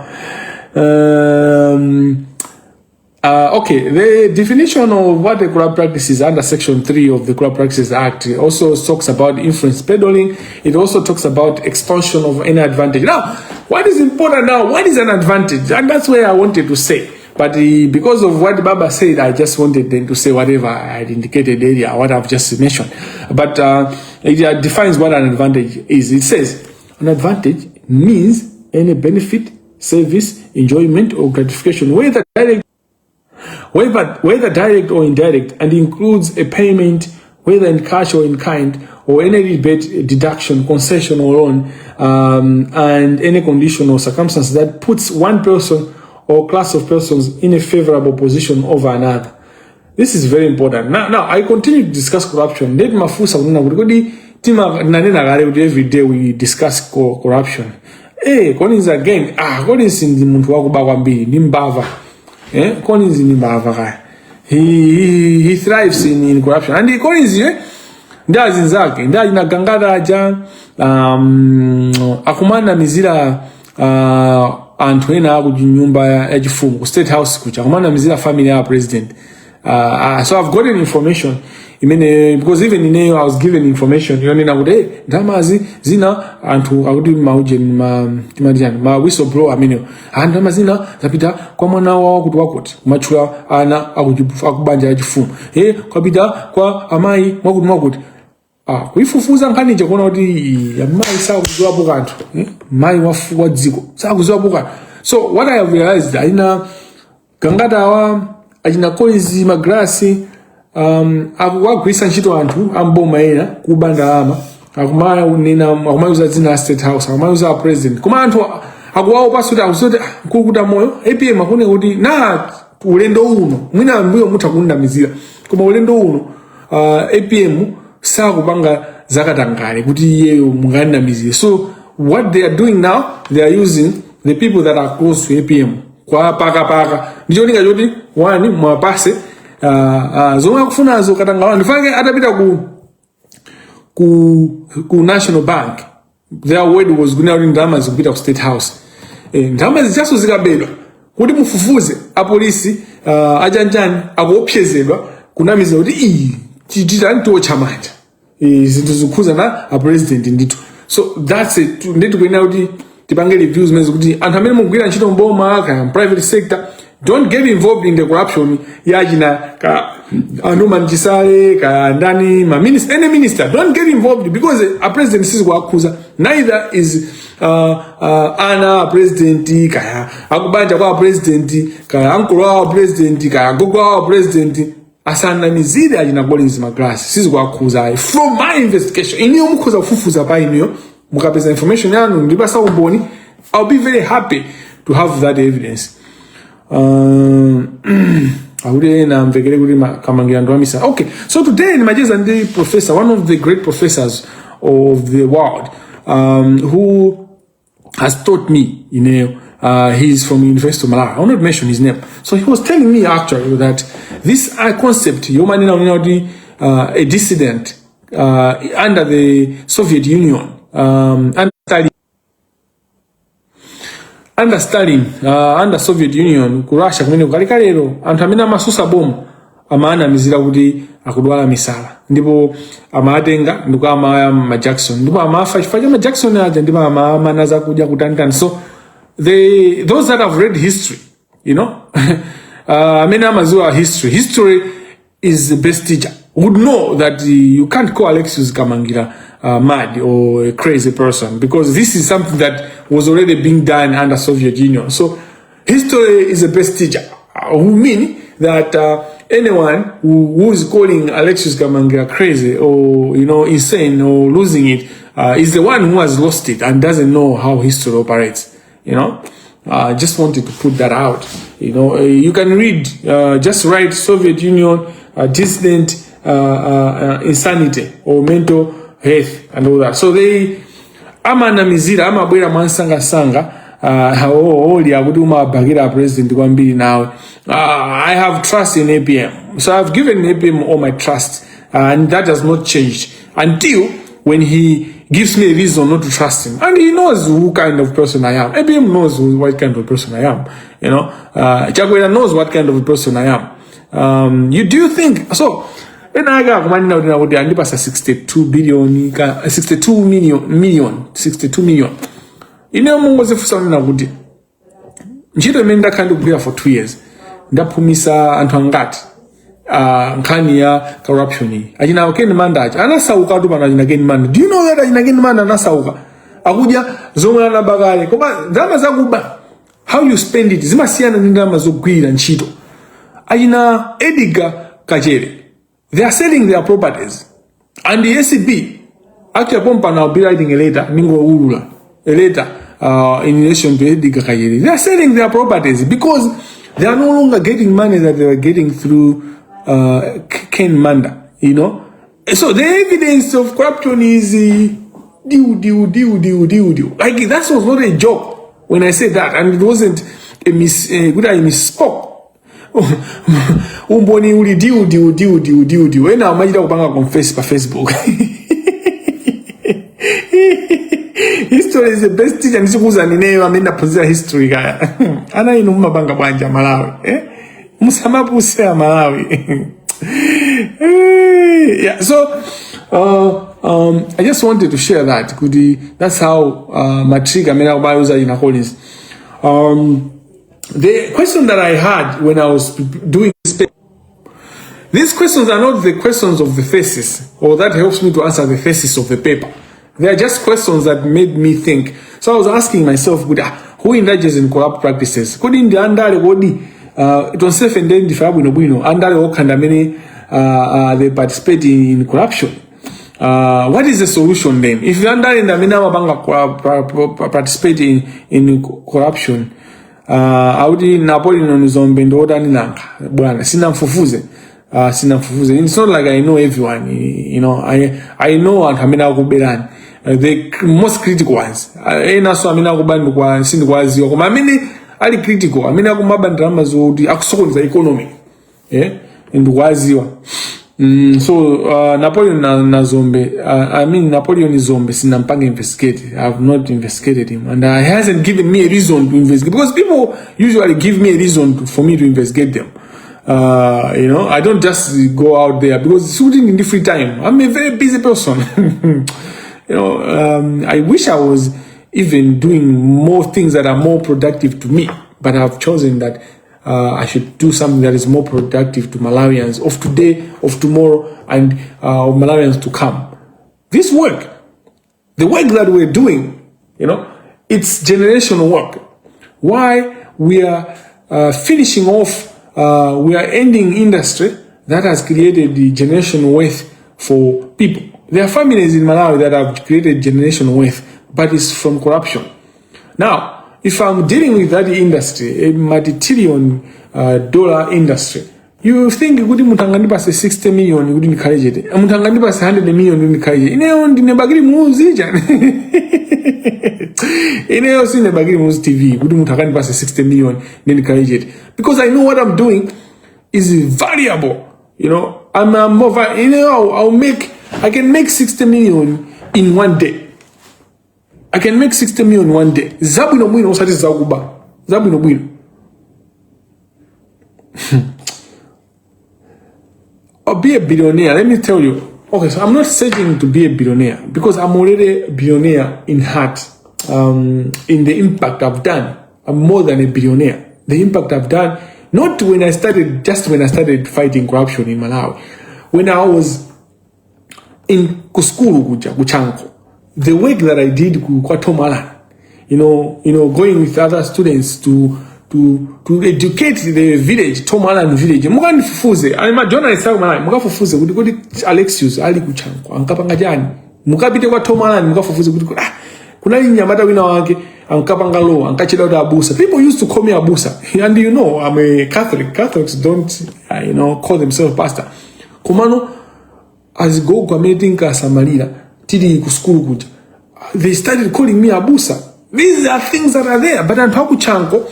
C: Okay, the definition of what a corrupt practice is under Section 3 of the Corrupt Practices Act also talks about influence peddling. It also talks about extortion of any advantage. Now, what is important now? What is an advantage? And that's where I wanted to say. But because of what Baba said, I just wanted then to say whatever I had indicated earlier, what I've just mentioned. But it defines what an advantage is. It says, an advantage means any benefit, service, enjoyment, or gratification, whether direct or indirect, and includes a payment, whether in cash or in kind, or any rebate, deduction, concession, or loan, and any condition or circumstance that puts one person or class of persons in a favorable position over another. This is very important. Now I continue to discuss corruption. Ndeti mafusa kunena kuti kodi tima nanena kale kuti every day we discuss corruption. Collins again. Ah, Collins ndi munthu wakuba kwambiri, ndi mbava. Collins ndi mbava kaya. He thrives in corruption. And Collins ndi azinzake, ndi achina Gangata aja, akumanamizira anthu ena aku nyumba yachifumu ku State House kuja, akumanamizira family ya president. So I've gotten information imene, because even ineyo I was given information yonena kuti hey, ndalamazi zina anthu akuti mauje ma timati ma whistleblower amenewo, ah, ndalama zina zapita kwa mwana wawo kuti wakuti, kumatchula ana akubanja yachifumu, kwapita kwa amayi mwakuti mwakuti. Ah, kuifufuza nkhani ija kuona kuti amayi sakuziwapo kanthu, eh? Mayi wa dziko sakuziwapo kanthu. So what I have realized, achina Gangata awa, achina Collins Magalasi, akuwagwiritsa ntchito anthu amboma ena kuba ndalama, akumanena, akumayuza dzina la State House, akumayuza a president, koma anthu akuwaopanso kuti akuziwa kuti Nkulukuta Moyo APM akuoneka kuti na ulendo uno, mwina mbuyo mutha kundamizira, koma ulendo uno APM sakupanga zakatangale kuti iyeyo munganamizire. So what they are doing now, they are using the people that are close to APM kwa paka paka ndicholinga choti one mwapase Zomwe akufunazo katangale ndifake atapita ku National Bank, their word was kunena kuti ndalama zikupita ku State House. Ndalama zichaso zikabedwa kuti mufufuze apolisi, achanchani akuopsezedwa kunamiza kuti iyi titani tiotcha manja. Zinthu zikukhuza na a president ndithu. So that's it. Ndithu kuyenera kuti tipange reviews zimene kuti anthu amene mugwira ntchito mboma kaya private sector, don't get involved in the corruption yachina ka a Norman Chisale ka ndani ma minister, any minister. Don't get involved because a president sizikuwakhuza, neither is ana a president kaya akubanja kwa president kaya ankolo awo president kaya gogo awo president. Asanamizire achina Collins Magalasi, sizikuwakhuza ayi. From my investigation, iniyo mukhoza kufufuza pa iniyo, mukapeza information yanu ndipasa umboni, I'll be very happy to have that evidence. Akuti ena amvekere kuti Kamangira ndi wamisala. Okay, so today ndimacheza ndi professor, one of the great professors of the world, who has taught me. He's from University of Malawi. I will not mention his name. So he was telling me actually that this concept yomanena unena kuti a dissident under the Soviet Union, under Stalin, under Soviet Union ku Russia kumene kalikalero anthu amene amasusa boma amaanamizira kuti akudwala misala ndipo amatenga ndiko amaya ma injection ndipo amafa chifukwa cha ma injection aja ndipo amaamana zakudya kutantani. So those that have read history, amene amaziwa history, history is the best teacher, would know that you can't call Alexius Kamangira mad or a crazy person because this is something that was already being done under Soviet Union. So history is the best teacher, who mean that anyone who is calling Alexius Kamangira crazy or insane or losing it is the one who has lost it and doesn't know how history operates. I just wanted to put that out. You can read, just write Soviet Union dissident insanity or mental health and all that. So they amanamizira amabwera mwansangasanga. Oli akuti umabakira president kwambiri nawe. I have trust in APM, so I've given APM all my trust, and that has not changed until when he gives me a reason not to trust him. And he knows who kind of person I am. APM knows what kind of person I am. Chakwera knows what kind of a person I am. You do you think so? Ena ake akumanena kuti kuti andipasa 62 billion ka 62 million, 62 million. Ineyo mungozifunsa kunena kuti ntchito imene ndakhala ndikugwira for 2 years, ndaphumisa anthu angati? Nkhani ya corruption iyi, achina Ken Manda aja anasauka tu pano. Achina Ken Manda, do you know that achina Ken Manda anasauka, akudya zomwe anaba kale? Koma ndalama zakuba, how you spend it zimasiyana ndi ndalama zogwirira ntchito. Achina Edgar Kachere, they are selling their properties, and the ACB actually pompano, I'll be writing a letter, ningoulula a letter in relation to Edgar Kachere. They are selling their properties because they are no longer getting money that they were getting through Ken Manda. So the evidence of corruption is diu, diu, diu, diu, diu, diu. Like, that was not a joke when I said that, and it wasn't a mis good, I misspoke. Umboni uli diu, diu, diu, diu, diu, diu. Ena amachita kupanga confess pa Facebook. History is the best teacher. Ndikuuza nineyo amene ndaphunzira history kaya. Ana inu mumapanga bwanja Malawi, eh? Musamapuse a Malawi. Yeah, so I just wanted to share that kuti that's how ma trick amene akumayuza ina Collins. The question that I had when I was doing this paper, these questions are not the questions of the thesis, or that helps me to answer the thesis of the paper. They are just questions that made me think. So I was asking myself, kuti, who indulges in corrupt practices? Kodi ndi andale kodi? Tonsefe nde ndife abwinobwino, andale okha ndi amene they participate in corruption? What is the solution then? If andale ndi amene amapanga participate in corruption, auti Napoleon Zombe ndiotani nanga bwana? Sinamfufuze, sinamfufuze. It's not like I know everyone. I know anthu amene akuberani, the most critical ones. Enanso amene akuba sindikuwaziwa, koma amene ali critical, amene akumaba ndalama zoti akusokoneza economy, eh? Ndikuwaziwa. So Napoleon na Zombe, I mean Napoleon Zombe, sinampange investigate. I've not investigated him and he hasn't given me a reason to investigate, because people usually give me a reason for me to investigate them. I don't just go out there because shooting in the free time. I'm a very busy person. I wish I was even doing more things that are more productive to me, but I've chosen that I should do something that is more productive to Malawians of today, of tomorrow, and of Malawians to come. This work, the work that we're doing, it's generational work. Why we are finishing off, we are ending industry that has created the generational wealth for people. There are families in Malawi that have created generational wealth, but it's from corruption. Now, if I'm dealing with that industry, a multi-trillion dollar industry, you think kuti munthu angandipase 60 million kuti ndikhale chete, munthu angandipase 100 million kuti ndikhale chete? Ineyo ndine Bakili Muluzi chani? Ineyo sine Bakili Muluzi TV kuti munthu akandipase 60 million ndi ndikhale chete, because I know what I'm doing is valuable. I'm more you know I'll make I can make 60 million in one day. I can make 60 million one day, zabwino bwino, usati zakuba, zabwino bwino. I'll be a billionaire. Let me tell you. Okay, so I'm not searching to be a billionaire because I'm already a billionaire in heart. In the impact I've done, I'm more than a billionaire. The impact I've done, not when I started, just when I started fighting corruption in Malawi, when I was in kusukulu kuja ku Chanco, the work that I did kwa Tom Allan, going with other students to educate the village, Tom Allan village. Mukandifufuze, ali ma journalists ako Malawi, mukafufuze kuti Alexius ali ku Chanco ankapanga chani. Mukapite kwa Tom Allan mukafufuze kuti kunali mnyamata wina wake ankapanga law, ankachita kuti abusa. People used to call me abusa, and I'm a Catholic. Catholics don't call themselves pastor. Komano azigogo amene tinkasamalira tili ku sukulu kuja, they started calling me abusa. These are things that are there, but anthu aku Chanco,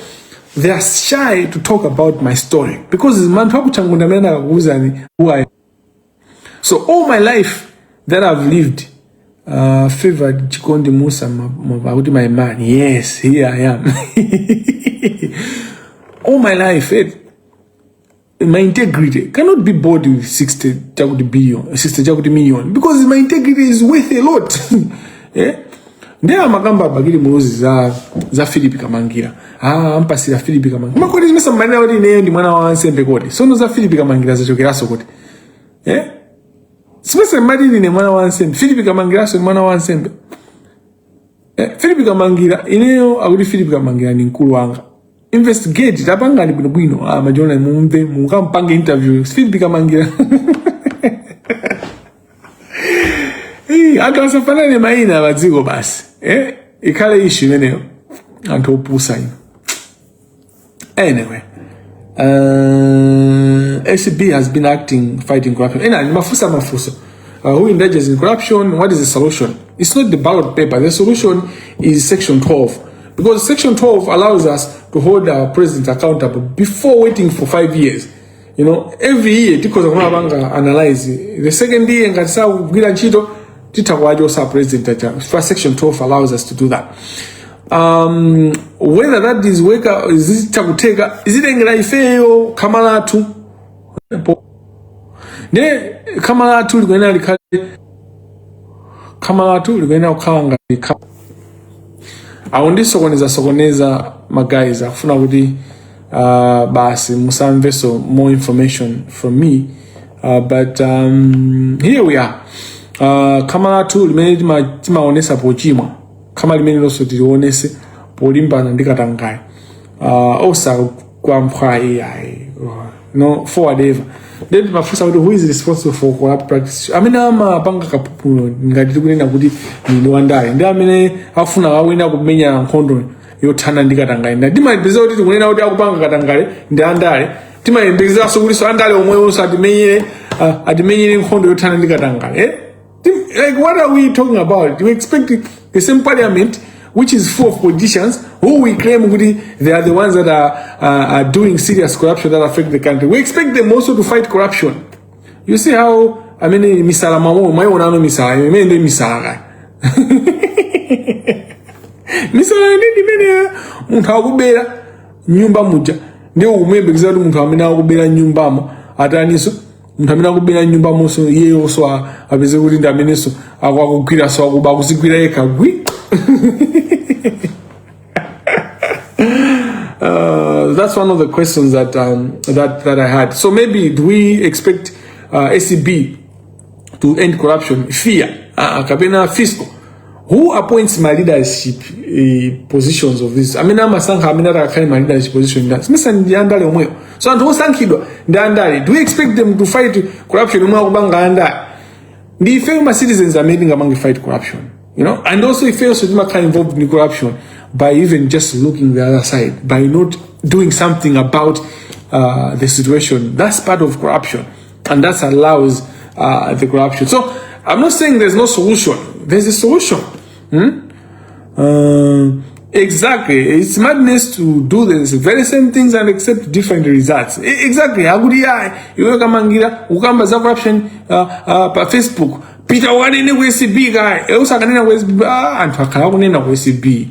C: they are shy to talk about my story because anthu aku Chanco ndi amene akakuwuzani who I. So all my life that I've lived, favored Chikondi Musa akuti my man. Yes, here I am. All my life, my integrity cannot be bought with 60 chakuti billion, 60 chakuti million, because my integrity is worth a lot, eh? Ndiye amakamba Bakili Muluzi za Philip Kamangira. Ampasira Philip Kamangira makoti zimene samanena kuti ineyo ndi mwana wa wansembe kodi. Sono za Philip Kamangira zachokeraso kuti, eh? Simese mati ndine mwana wa wansembe, Philip Kamangiranso ndi mwana wa wansembe, eh? Philip Kamangira, ineyo akuti Philip Kamangira ni mkulu wanga. Investigate, tapangani bwinobwino. Majona mumve, mukampange interview Philip Kamangira. Anthu asafanane mayina padziko basi, eh? Ikhale issue imeneyo, anthu opusa ino. Anyway, ACB has been acting fighting corruption. Ena mafusa mafuso. Who indulges in corruption? What is the solution? It's not the ballot paper. The solution is Section 12. Because Section 12 allows us to hold our president accountable before waiting for 5 years. Every year tikhoza kumapanga analyze. The second year ngati sakugwira ntchito, titha kuwachosa president aja. First, Section 12 allows us to do that. Whether that is work, zitha kutheka, zitengera ifeyo, khama lathu. Ne khama lathu likuyenera likhale, khama lathu likuyenera kukhala ngati akundisokoneza sokoneza ma guys, akufuna kuti basi musamveso more information from me, but here we are. Khama lathu limene timaonesa pochimwa, khama limene lonso tilionese polimbana ndi katangale, osakwa AI no forward ever. Then mafunsa kuti who is responsible for corrupt practice? Amene amapanga kaphuphulo, ngati tikunena kuti ndi wandale, ndi amene afuna awina kumenya nkhondo yothana ndi katangale. Nda timayembekeza kuti tikunena kuti akupanga katangale ndi andale, timayembekezanso kuti so andale omwewonso atimenyere nkhondo yothana ndi katangale, eh? Like, what are we talking about? We expect the same parliament which is full of politicians who we claim kuti they are the ones that are doing serious corruption that affect the country. We expect them also to fight corruption. You see how amene misala mwamoyo mwaionano misala imene ndi misala kaya misala ndi imene munthu akubera nyumba muja, ndiye ukumuyembekeza kuti munthu amene akubera nyumbamo ataninso, munthu amene akubera nyumbamonso iyeyonso apeze kuti ndi amenenso akugwiranso akuba, akuzigwira yekha gwi. That's one of the questions that I had. So maybe do we expect ACB to end corruption? FIA, kapena fiscal. Who appoints ma leadership positions of this? Amene amasankha amene atakakhale ma leadership position ndani? Simesa ndi andale omweyo. So anthu osankhidwa ndi andale. Do we expect them to fight corruption omwe akupanga andale? Ndi ife ma citizens amene tingamange fight corruption. And also ifenso timakhala involved in corruption by even just looking the other side, by not doing something about the situation. That's part of corruption, and that allows the corruption. So I'm not saying there's no solution. There's a solution. Exactly. It's madness to do the very same things and accept different results. Exactly. Akuti ya iwe Kamangira ukamba za corruption pa Facebook. Pita ukanene ku ACB kaya. Usakanena ku ACB. Ah, anthu akhala akunena ku ACB.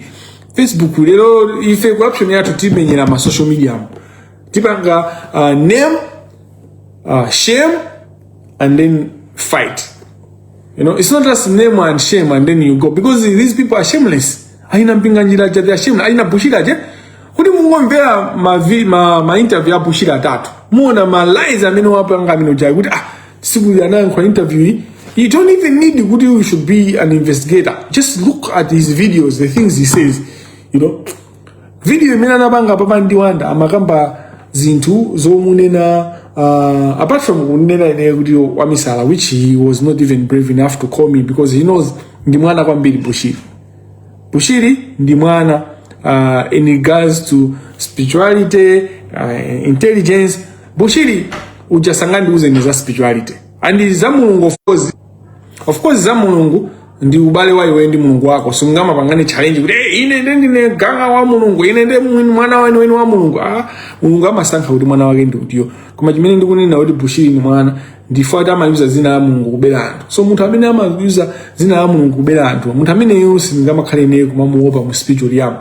C: Facebook lero ife corruption yathu timenyera ma social media. Tipanga name, shame and then fight. It's not just name and shame and then you go, because these people are shameless. Aina Mpinganjira aja, they are shameless. Aina Bushiri aja. Kuti mungomvera ma interview a Bushiri atatu. Muona ma lies amene wapanga amene uja kuti siku anayankhula interview iyi. You don't even need kuti you should be an investigator. Just look at his videos, the things he says. Video imene anapanga papa ndi Wanda amakamba zinthu zomunena, apart from kunena ine kuti wamisala, which he was not even brave enough to call me because he knows ndi mwana kwambiri. Bushiri, Bushiri ndi mwana in regards to spirituality, intelligence. Bushiri uja sangandiuze ni za spirituality and za Mulungu. Of course za Mulungu ndi ubale wa iwe ndi Mulungu wako. Sungamapangane challenge kuti, "Hey, ine nde ndine ganga wa Mulungu, ine nde mwana wenu wenu wa Mulungu." Ah, Mulungu amasankha kuti mwana wake ndi utiyo. Koma chimene ndikunena kuti Bushiri ni mwana ndifo ati amayuza dzina la Mulungu kubera anthu. So munthu amene amayuza dzina la Mulungu kubera anthu, munthu ameneyo sindingamakhale naye kumamuopa mu spiritual realm.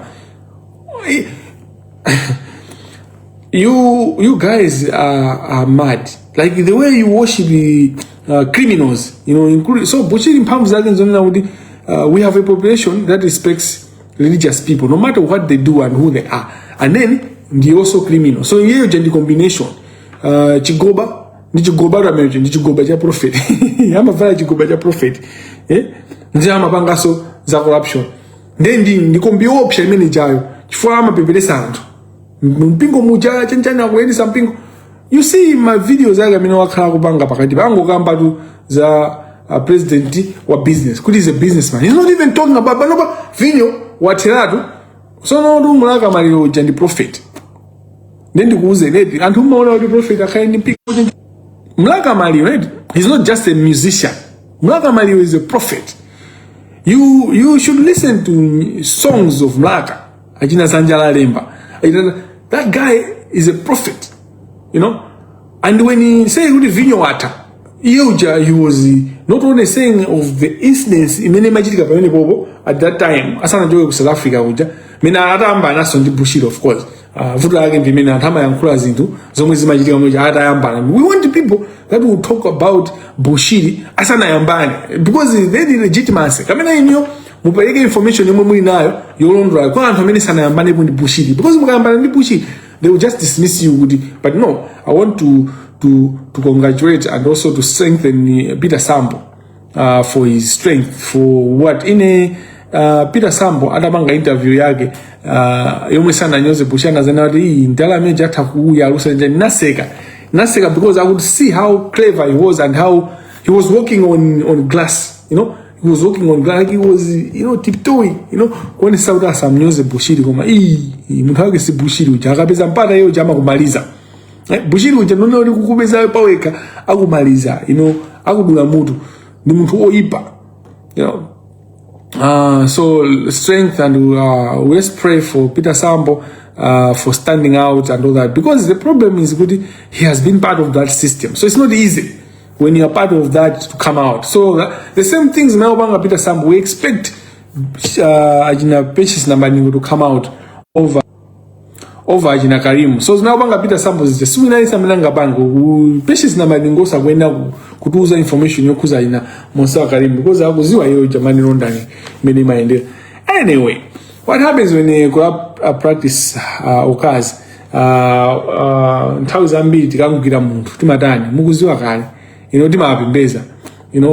C: You guys are mad, like the way you worship the criminals, including so Bushiri mphamvu zake nzonena kuti we have a population that respects religious people no matter what they do and who they are, and then ndi also criminal. So iyeyo ja ndi combination, chigoba ndi chigoba amenecho ndi chigoba cha prophet, amavala chigoba cha prophet, eh? Ndi amapanganso za corruption. Ndi kombi option imene jayo chifukwa amapeperesa anthu mpingo muja chanchani akuyendesa mpingo. You see ma videos ake amene wakhala kupanga pakati pangokamba tu za president wa business, kuti is a businessman. He's not even talking about panopa vinyo watheratu. Sono tu Mlaka Maliro uja ndi prophet. Ndi ndikuuze leti anthu mumaona kuti prophet akhale ndi mpingo. Mlaka Maliro, right? He's not just a musician. Mlaka Maliro is a prophet. You should listen to songs of Mlaka. Achina Sanjala Lemba. That guy is a prophet. And when he say kuti vinyo watha, iye uja he was not only saying of the incidents imene imachitika pamene popo at that time asanachoke ku South Africa kuja mene atayambana naso ndi Bushiri. Of course, vuto lake ndi imene anthu amayankhula zinthu zomwe zimachitika mwe atayambana. We want people that will talk about Bushiri asanayambane because they the legitimacy. Kamena iniyo mupereke information yomwe muli nayo yolondola kwa anthu amene sanayambanepo ndi Bushiri, because mukayambana ndi Bushiri they will just dismiss you kuti. But no, I want to congratulate and also to strengthen Peter Sambo for his strength, for what ine Peter Sambo adapanga interview yake yomwe sananyoze Bushiri, anazana kuti iyi ndalama imene atha kuuya alusa nje. Naseka, naseka because I could see how clever he was and how he was walking on glass. He was walking on glass like he was tiptoeing kuonesa kuti asamnyoze Bushiri. Koma iyi munthu wake si Bushiri uja. Akapeza mpata iye uja amakumaliza. Bushiri uja none uli kukupeza paweka akumaliza, akudula mutu. Ndi munthu oyipa. So strength and let's pray for Peter Sambo for standing out and all that, because the problem is good, he has been part of that system, so it's not easy when you are part of that to come out. So the same things Melbanga Peter Sambo, we expect Ajina Patience Namadingo to come out over Ajina Karimu. So zinapanga Peter Sambo zija siwina amene angapanga. Patience Namadingo sakuenda kutuuza information yokuza ina Monsa Karimu because akuziwa iyo jamani laundering imene imayendera. Anyway, what happens when a corrupt practice occurs? Nthawi zambiri tikangwira munthu timatani? Mukuziwa kale, timawapembeza.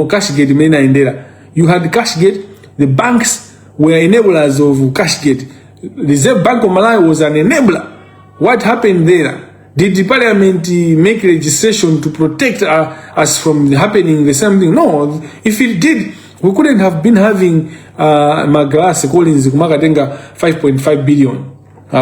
C: Cashgate imene inayendera, you had Cashgate, the banks were enablers of Cashgate. Reserve Bank of Malawi was an enabler. What happened there? Did the parliament make legislation to protect us from happening the same thing? No. If it did, we couldn't have been having Magalasi Collins kumakatenga 5.5 billion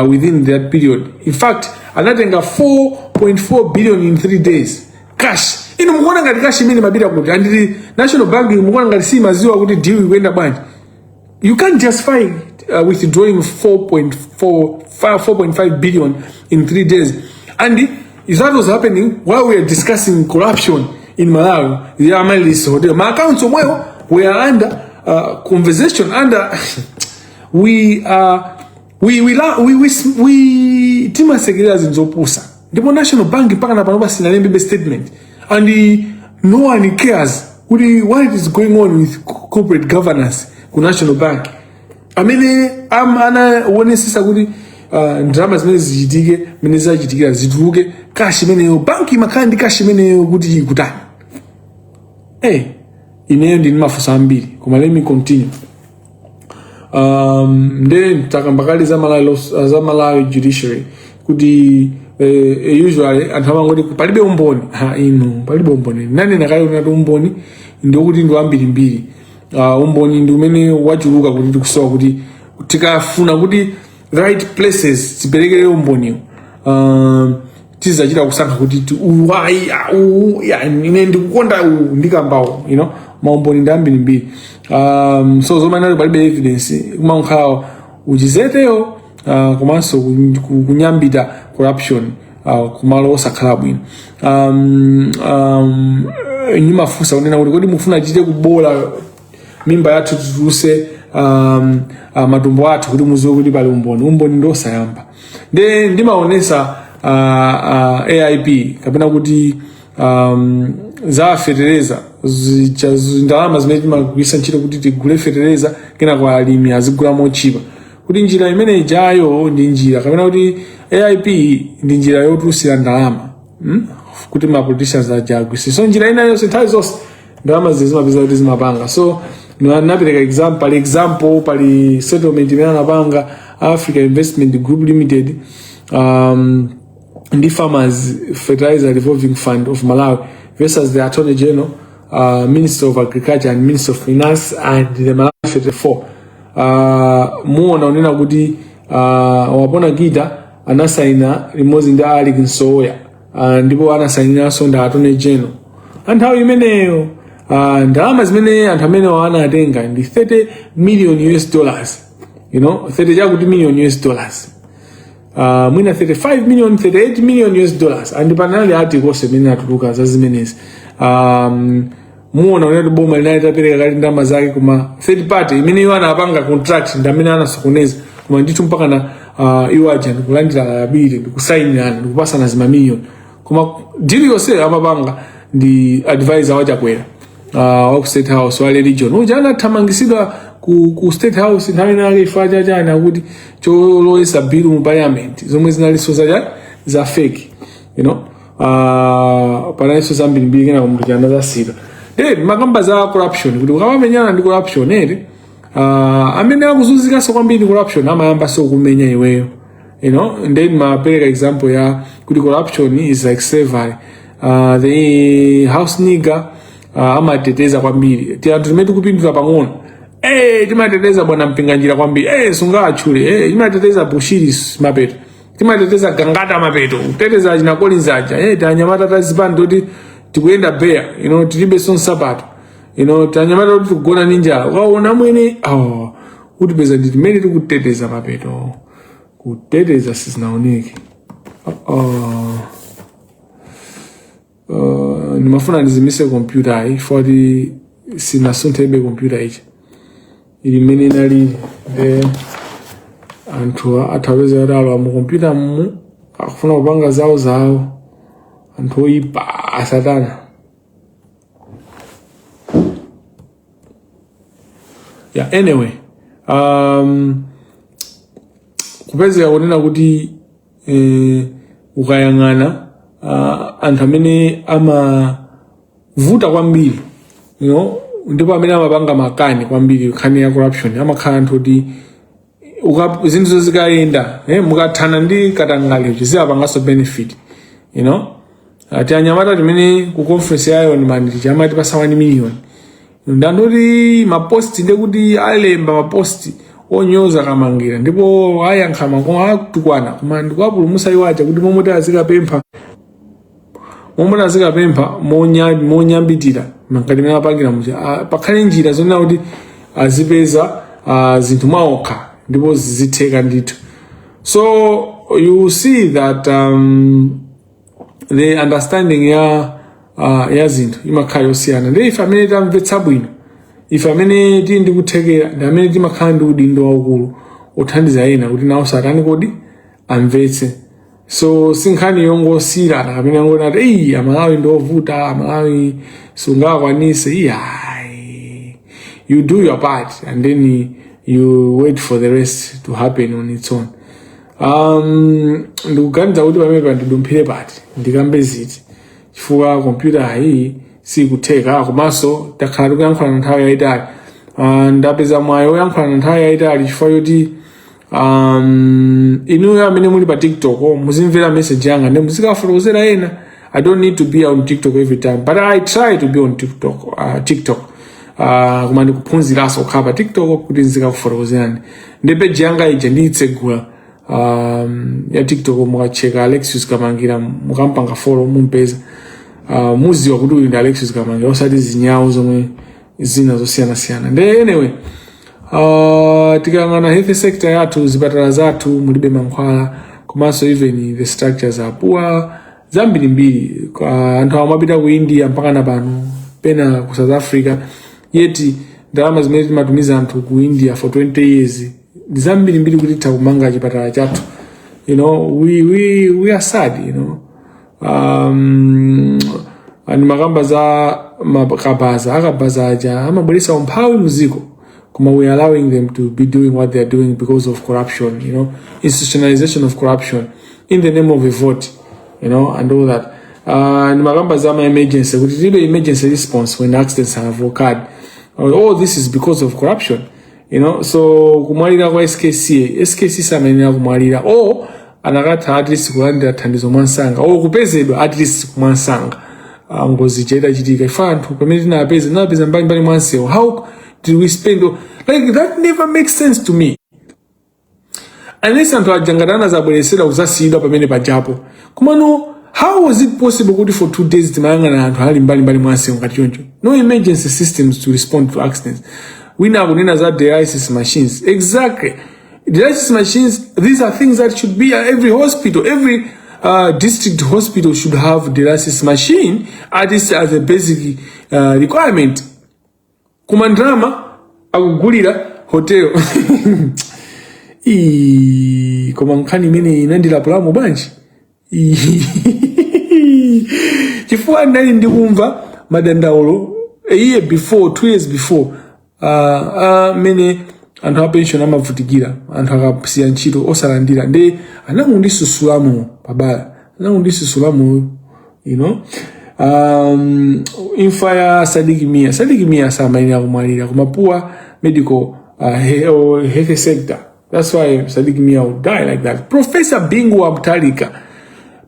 C: within that period. In fact, anatenga 4.4 billion in 3 days cash. Ino mukuona ngati cash imene mapita kuti? And the National Bank, mukuona ngati si maziwa kuti deal ikuyenda bwanji? You can't justify withdrawing 4.4 4.5 billion in 3 days. And if that was happening while we are discussing corruption in Malawi, the Amaryllis Hotel, my accounts omwewo we are under conversation under we are we la- we timasekerera zinthu zopusa. Ndipo National Bank mpaka na panopa sinalembebe statement and no one cares kuti what is going on with corporate governance ku National Bank, amene anaonesesa kuti ndalama zimene zichitike, mene zachitikira, zituluke cash imeneyo. Banki imakhala ndi cash imeneyo kuti ikutani? Hey, ineyo ndini mafunso ambiri, koma let me continue. Nde takamba kale za Malawi, za Malawi judiciary kuti usually anthu amangoti palibe umboni. Ha, inu, palibe umboni. Nanena kale kuti umboni ndiokuti ndi wambirimbiri. Umboni ndi umene wachuluka kuti tikusowa kuti tikafuna kuti right places tiperekere umboniwo, tizachita kusankha kuti uwu ayi, ah, uwu ya ine ndikukonda uwu ndikambawo. Maumboni ndi ambirimbiri. So zomwe palibe evidence kumankhala uchizeteyo, komanso kunyambita corruption kumalo osakhala bwino. Nimafunsa kunena kuti kodi mufuna chite kubola mimba yathu, tituluse matumbo athu kuti muziwe kuti pali umboni? Umboni ndi osayamba. Nde ndimaonesa AIP kapena kuti za fetereza, ndalama zimene timagwiritsa ntchito kuti tigule fetereza, kenako alimi azigula mochipa, kuti njira imene ijayo ndi njira kapena kuti AIP ndi njira yotulusira ndalama, Kuti ma politicians aja agwise. So njira ina yonse, nthawi zonse ndalama zizi zimapeza kuti zimapanga. So napereka example, pali example, pali settlement imene anapanga Africa Investment Group Limited ndi Farmers Fertilizer Revolving Fund of Malawi versus the Attorney General, Minister of Agriculture and Minister of Finance and the Malawi 34. Muona unena kuti Wapona Kita anasaina limodzi ndi Alik Msowoya, ndipo anasainiranso ndi Attorney General anthawi imeneyo. Ndalama zimene anthu amenewo anatenga ndi 30 million US dollars, 30 chakuti million US dollars, mwina 35 million, 38 million US dollars. And panali articles imene atuluka za zimenezi. Muona unati boma linali tapereka kale ndalama zake, koma third party imene iwo anapanga contract ndi amene anasokoneza. Koma ndithu mpaka na iwo aja ndikulandira liability, ndikusayinirana, ndikupasana zimamiliyoni, koma deal yonse amapanga ndi advisor wachakwera wa ku State House wa religion uja anathamangisidwa ku State House nthawi inake chifukwa chachani? Akuti cholowesa bill mu parliament zomwe zinalinso za fake. Panalinso zambirimbiri, kena munthu chana zasika. Nde makamba za corruption kuti ukamamenyana ndi corruption ere, amene akuzunzikanso kwambiri ndi corruption amayambanso kumenya iweyo. And then mapereka example ya kuti corruption is like slavery. The house nigger amateteza kwambiri ti anthu timene tikupindula pang'ono. Timateteza bwana Mpinganjira kwambiri, sungatchule, timateteza Bushiri mapeto, timateteza Gangata mapeto, kuteteza china Collins aja, tanyamata tazipani toti tikuyenda bare, tilibe sonsapato. Tanyamata kuti tikugona ndi njala, ukaona mwene, oh, utipeza ndi timene tikuteteza mapeto, kuteteza sizinaoneke. Oh. Ndimafuna ndizimise kompyuta iyi foti sinasunthebe kompyuta ichi ili mmene inalili, nde anthu athaweza kuti alowa mu kompyuta mu akufuna kupanga zawo zawo, anthu oyipa asatana. Yeah, anyway, kupezeka kunena kuti ukayang'ana anthu amene amavuta kwambiri, ndipo amene amapanga makani kwambiri nkhani ya corruption amakhala anthu kuti zinthu zikayenda, mukathana ndi katangale ziwapanganso benefit. Ati anyamata timene ku conference ya Iron Man tija amatipasa 1 million, ndandoti maposti, ndekuti alemba maposti onyoza Kamangira ndipo ayankha makoma atukwana, koma ndikuwapulumusa iwo aja kuti momwe azikapempha, momwe azikapempha monyambitira ngati mmene apangira muja, pakhale njira zonena kuti azipeza zinthu mwaokha ndipo zizitheka ndithu. So you see that the understanding ya zinthu imakhala yosiyana. Ndi ife amene tamvetsa bwino, ife amene tili ndi kuthekera, ndi amene timakhala ndi udindo waukulu othandiza ena kuti nawo satani kodi amvetse. So si nkhani yongosiyirana kapena yongonati eyi Amalawi ndi ovuta, Amalawi sungakwanise. Iyayi, you do your part and then you wait for the rest to happen on its own. Ndikuganiza kuti pamene pandidumphire pati, ndikambe ziti, chifukwa kompyuta iyi sikutheka, komanso takhala tikuyankhulana nthawi yayitali. Ndapeza mwayi woyankhulana nthawi yayitali chifukwa choti inuyo amene muli pa TikTok, oh, muzimvera message yanga ndi muzikafotokozera ena. I don't need to be on TikTok every time, but I try to be on TikTok. Koma ndikuphunziranso kukhala pa TikTok kuti ndizikakufotokozerani. Ndi page yanga ija ndiyitsegula ya TikTok, mukacheka Alexius Kamangira, mukampanga follow, mumpeza, muziwa kuti uyu ndi Alexius Kamangira, osati zinyawo zomwe zina zosiyanasiyana. Nde anyway, tikayang'ana health sector yathu, zipatala zathu mulibe mankhwala, komanso even the structures are poor, zambirimbiri. Anthu amapita ku India mpaka na pano, pena ku South Africa, yet ndalama zimene timatumiza anthu ku India for 20 years ndi zambirimbiri kuti titha kumanga chipatala chathu. We are sad. And makamba za makabaza, akabaza aja amabweresa umphawi muziko, koma we are allowing them to be doing what they are doing because of corruption, institutionalization of corruption in the name of a vote, and all that. Ni makamba za ma emergency, kuti tilibe emergency response when accidents have occurred. All this is because of corruption. So kumwalira kwa SKC, SKC samayenera kumwalira, or anakatha at least kulandira thandizo mwansanga or kupezedwa at least mwansanga ngozi ija itachitika. Ife anthu pamene tinapeza, tinapeza mbalimbali mwansewu. How did we spend, like, that never makes sense to me, unless anthu aja ngati anazabweresera kuzasiyidwa pamene pajapo. Komano how was it possible kuti for 2 days timayang'ana anthu ali mbalimbali mwansewu ngati choncho, no emergency systems to respond to accidents? Wina akunena za dialysis machines. Exactly, dialysis machines, these are things that should be at every hospital. Every district hospital should have dialysis machine, at least as a basic requirement. Koma ndalama akugulira hotel. Ii, koma nkhani imene inandilapulamo bwanji. Ii, chifukwa ndinali ndikumva madandaulo a year before, 2 years before, amene anthu a pension amavutikira, anthu akasiya ntchito osalandira, ndi anangondisusulamo pabala, anangondisusulamo. Imfa ya Sadiki Mia, Sadiki Mia samayenera kumwalira, koma poor medical or health sector, that's why Sadiki Mia would die like that. Professor Bingu wa Mutharika,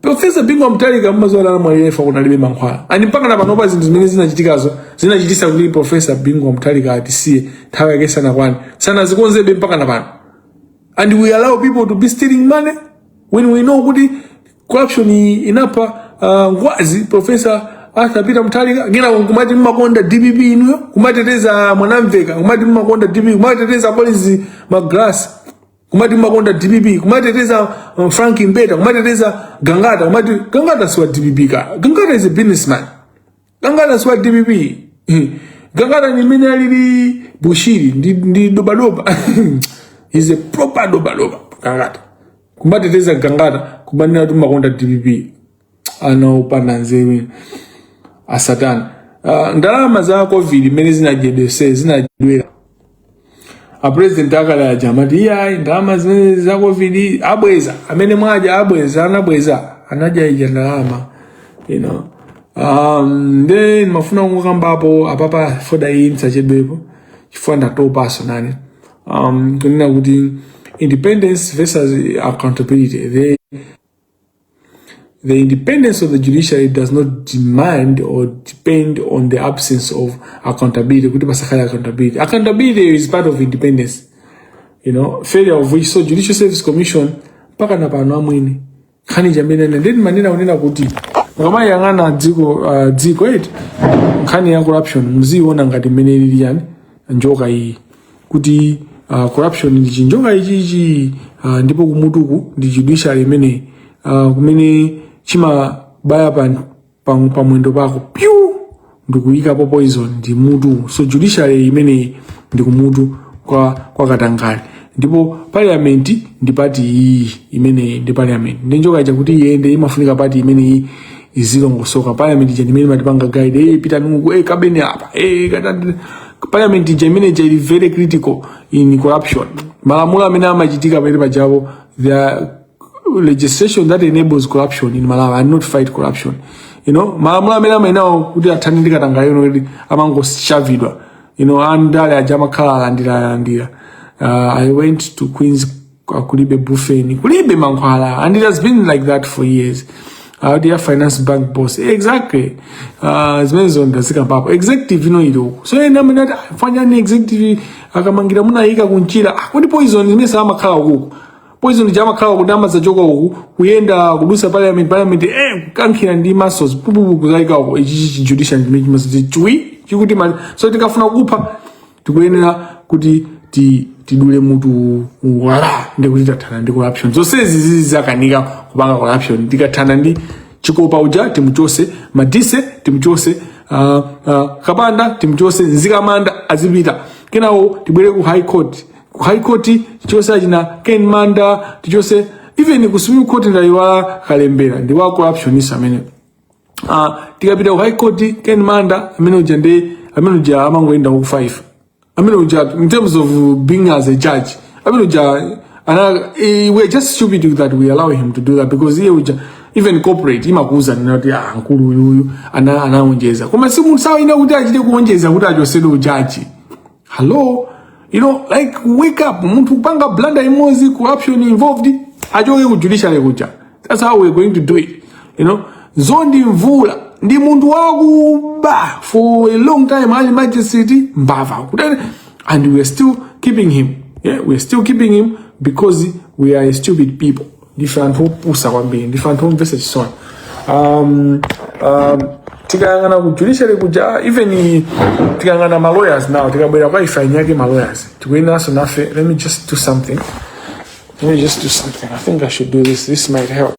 C: Professor Bingu wa Mutharika mmazuwa anamwalira ifa kunalibe mankhwala, ani mpaka na panopa zinthu zimene zinachitikazo zinachitisa kuti Professor Bingu wa Mutharika atisiye nthawi yake sanakwane, sanazikonzebe mpaka na pano. And we allow people to be stealing money when we know kuti corruption inapha ngwazi Professor Arthur Peter Mutharika. Kena kumati mmakonda DPP inuyo, kumateteza Mwanamveka, kumati mmakonda DPP, kumateteza Collins Magalasi, kumati mmakonda DPP, kumateteza Frank Mbeta, kumateteza Gangata, kumati Gangata siwa DPP ka. Gangata is a businessman. Gangata siwa DPP. Gangata ni mene alili Bushiri ndi dobadoba. He's a proper dobadoba Gangata. Kumateteza Gangata, kumanena kuti mmakonda DPP. Anaopanda nzeru asatana. Ndalama za COVID mmene zinadyedwese zinadyedwera, a president akale aja amati iyayi, ndalama zimene za COVID abweza, amene mwaja abweza, anabweza, anadya ija ndalama. Then mafuna kungokambapo apapa foda iyi msachedwepo chifukwa ndatopaso nane, kunena kuti independence versus accountability. The independence of the judiciary does not demand or depend on the absence of accountability. Kuti pasakhale accountability. Accountability is part of independence. Failure of which, so Judicial Service Commission mpaka na pano amwene nkhani chamene ndeni manena kunena kuti mukamayang'ana dziko eti, nkhani ya corruption muziona ngati mmene ilili yani njoka iyi, kuti corruption ndi chinjoka ichichi, ndipo kumutuku ndi judiciary imene kumene chimabaya pa mwendo pako pyu ndikuyikapo poison ndi mutu. So judiciary imeneyi ndi kumutu kwa katangale, ndipo parliament ndi part iyi imeneyi ndi parliament ndi njoka ija. Kuti iyende imafunika part imeneyi izilongosoka. Parliament ija ndimene imatipanga guide, pitani uku, kabene apa, katani. Parliament ija imene ija ili very critical in corruption. Malamulo amene amachitika pamene pajapo, there are legislation that enables corruption in Malawi and not fight corruption. Malamulo amene amayenawo kuti athane ndi katangale kuti amangoshavidwa. Andale aja amakhala alandira alandira. I went to Queens, kulibe Brufen, kulibe mankhwala, and it has been like that for years. The finance bank boss, exactly, zimene zonda zikambapo executive ino ili uku. So ena amene ati fanyani executive akamangira munayika kunchira. Ah, kuti poison zimene samakhala ukuku, poison chamakhala kuti amazachoka uku kuyenda kudusa parliament, parliament kukankhira ndi muscles pupupu kuzayika uko. Ichi chi judicial chimene chimazi chui chikuti so tikafuna kupha tikuyenera kuti tidule mutu wala ndikuti tathana ndi corruption. Zonsezi zizi zakanika kupanga corruption. Tikathana ndi Chikopa uja timuchose, Madise timuchose, Kapanda timuchose, Mzikamanda azipita, kenawo tibwere ku High Court. Ku High Court tichose achina Ken Manda, tichose even ku Supreme Court. Ndayiwala Kalembera ndi wa corruptionist amene. Tikapita ku High Court, Ken Manda amene uja ndi amene uja amangoyenda ku 5 amene uja in terms of being as a judge amene uja ana, we're just stupid that we allow him to do that, because iye uja even corporate imakuuza nati, ah, nkulu uyuyu ana anaonjeza, koma si munthu sawina kuti achite kuonjeza kuti achosedwe ujaji. Hello, like, wake up. Munthu kupanga blunder imodzi, corruption involved, achoke ku judiciary kuja. That's how we're going to do it. Zondi Mvula ndi munthu wakuba for a long time, ali magistrate, mbava. And we are still keeping him. Yeah, we are still keeping him because we are stupid people. Ndife anthu opusa kwambiri, ndife anthu omvetsa chisoni. Tikayang'ana ku judiciary kuja, even tikayang'ana ma lawyers now, tikabwera kwa ife anyake ma lawyers, tikuyeneranso nafe. Let me just do something, let me just do something. I think I should do this. This might help.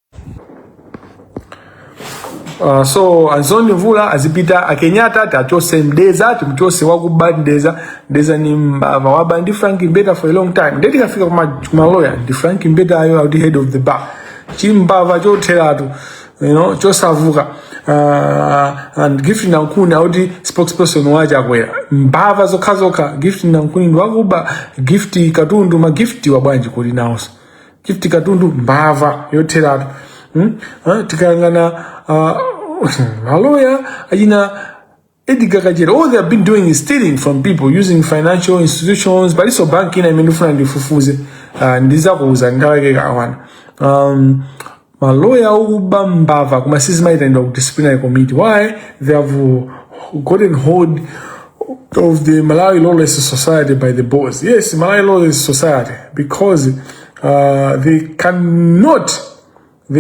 C: So Anzoni Mvula azipita, akenyatta tachose, Mdeza timchose, wakuba Mdeza. Mdeza ni mbava, waba ndi Frank Mbeta for a long time. Ndiye tikafika kuma lawyer ndi Frank Mbeta ayo out head of the bar, chimbava chotheratu chosavuka. And Gift Nankhuni auti spokesperson wache akwera, mbava zokhazokha. Gift Nankhuni ndi wakuba. Gift Katundu, ma gift wa bwanji kuli nawonso Gift Katundu, mbava yotheratu, Tikayang'ana maloya achina Edgar Kachera, all they have been doing is stealing from people using financial institutions. Paliso bank ina imene ndifuna ndifufuze, ndizakuuza nthawi yake ikawana. Maloya okuba, mbava, koma sizimayitandwa ku disciplinary committee. Why? They have gotten hold of the Malawi Lawless Society by the balls. Yes, Malawi Lawless Society, because they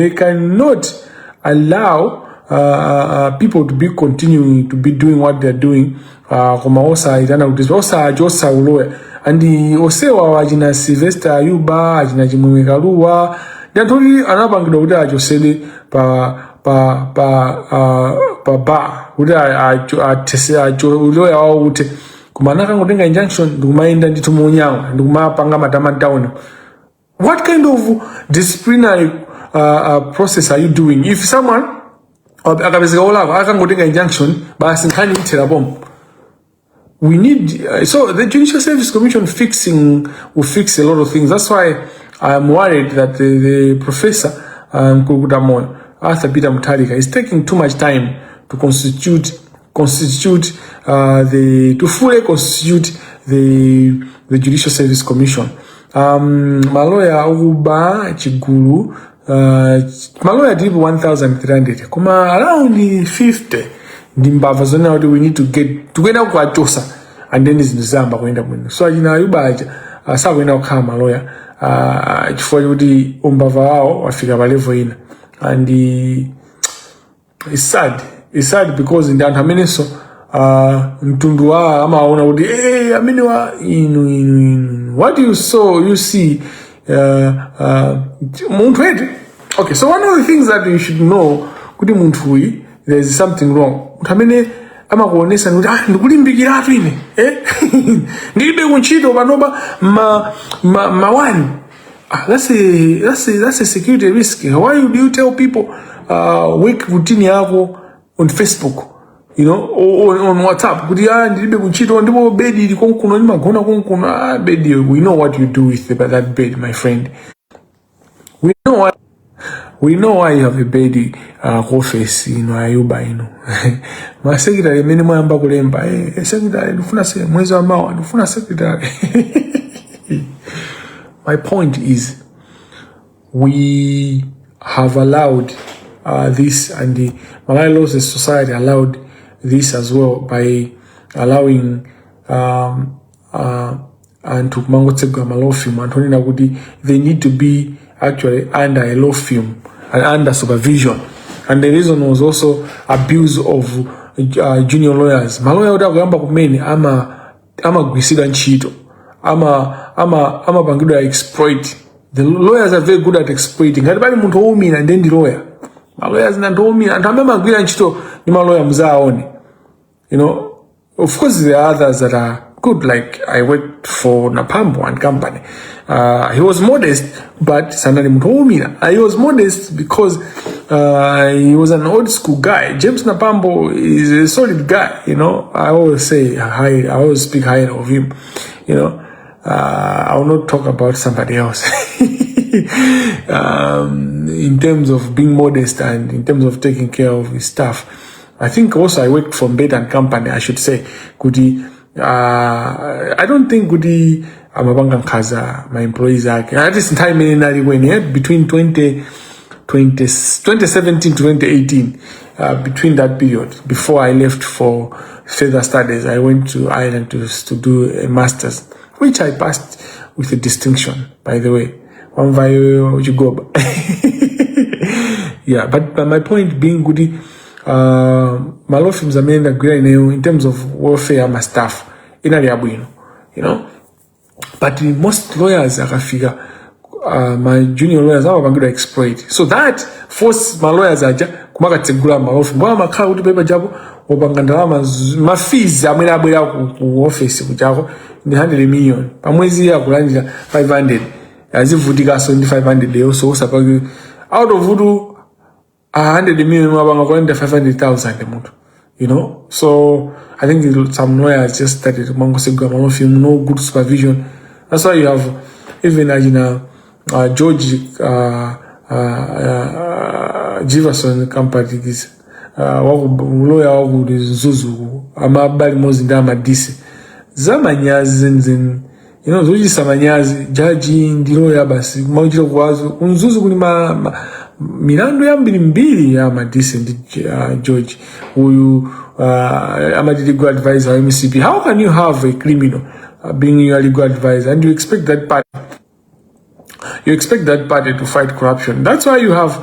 C: cannot allow people to be continuing to be doing what they're doing, koma osayitana kuti osachosa uloya. And osewa achina Sylvester Ayuba, achina Chimwemwe Kaluwa, ndi anthu oti anapangidwa kuti achosedwe pa bar, kuti athese uloya wawo kuti, koma anakangotenga injunction ndikumayenda ndithu munyanga, ndikumapanga matama down. What kind of disciplinary process are you doing if someone akapezeka olakwa, akangotenga injunction, basi, nkhani ithera pompo? We need so the Judicial Service Commission fixing will fix a lot of things. That's why I'm worried that the professor, Mkulukuta, Arthur Peter Mutharika, is taking too much time to constitute the to fully constitute the Judicial Service Commission. Maloya okuba chigulu, maloya tilipo 1300, koma around 50 ndi mbava zonena kuti we need to get, tikuyenda kukachosa, and then zinthu ziyamba kuyenda bwino. So achina Ayuba aja sakuyenda kukhala maloya chifukwa chokuti umbava wawo wafika pa level ina, and it's sad. It's sad because ndi anthu amenenso mtundu wa amaona kuti, hey, amene wa inu inu inu, what you saw, you see, munthu eti. Okay, so one of the things that you should know kuti munthu uyu, there is something wrong, munthu amene amakuonesa kuti, "Ah, ndikulimbikiratu ine, eh? Ndilibe kuntchito panopa ma one." Ah, that's a security risk. Why would you tell people work routine yako on Facebook, or on WhatsApp, kuti, "Ah, ndilibe kuntchito, ndipo bedi ili konkuno, ndimagona konkuno"? Ah, bedi, we know what you do with that bed, my friend. We know why you have a bed ku office ino. Ayuba ino, ma secretary imene mwayamba kulemba, "Secretary, ndifuna mwezi wa mawa ndifuna secretary." My point is, we have allowed this, and the Malawi Law Society allowed this as well by allowing anthu kumangotsegula ma law firm, anthu onena kuti they need to be actually under a law firm and under supervision. And the reason was also abuse of junior lawyers, maloya kuti akuyamba kumene amagwiritsidwa ntchito, amapangidwa exploit. The lawyers are very good at exploiting. Ngati pali munthu wowumira, ndiye ndi lawyer. Malawyers ndi anthu owumira, anthu amene amagwira ntchito ndi maloya muzaone. Of course there are others that are good, like I worked for Napambo and Company. He was modest, but sanali munthu wowumira. He was modest because he was an old school guy. James Napambo is a solid guy. I always say hi, I always speak highly of him. I will not talk about somebody else. In terms of being modest and in terms of taking care of his staff. I think also I worked for Mbeta and Company, I should say. Kuti, I don't think kuti amapanga nkhaza my employees ake. At least nthawi imene nali kweni, between 20, 2017 to 2018, between that period, before I left for further studies, I went to Ireland to do a master's, which I passed with a distinction, by the way. Wamva iweyo chigoba. Yeah, but my point being kuti ma law firms amene ndagwira ineyo, in terms of welfare ma staff inali yabwino, but most lawyers akafika, ma junior lawyers amapangidwa exploit, so that force ma lawyers aja kumakatsegula ma law firm, bwana, makhala kuti pepa japo wopanga ndalama, ma fees amene abwera ku office kuchako ndi 100 million pamwezi, akulandira 500, azivutikanso ndi 500 yonso usapaki out of kuti 100 million mapanga kulandira 500,000 munthu. So I think some lawyers just started kumangosegula ma law firm, no good supervision. That's why you have even achina George Jefferson Kampatikiza, waku lawyer waku Mzuzu, amabali mozi ndi amadisi zamanyazi zenizeni, zochitisa manyazi. Jaji ndi lawyer basi kumachita kuwazo. Kumzuzu kuli milandu yambirimbiri ya Madise ndi George uyu, amati legal advisor wa MCP. How can you have a criminal being your legal advisor and you expect that party to fight corruption? That's why you have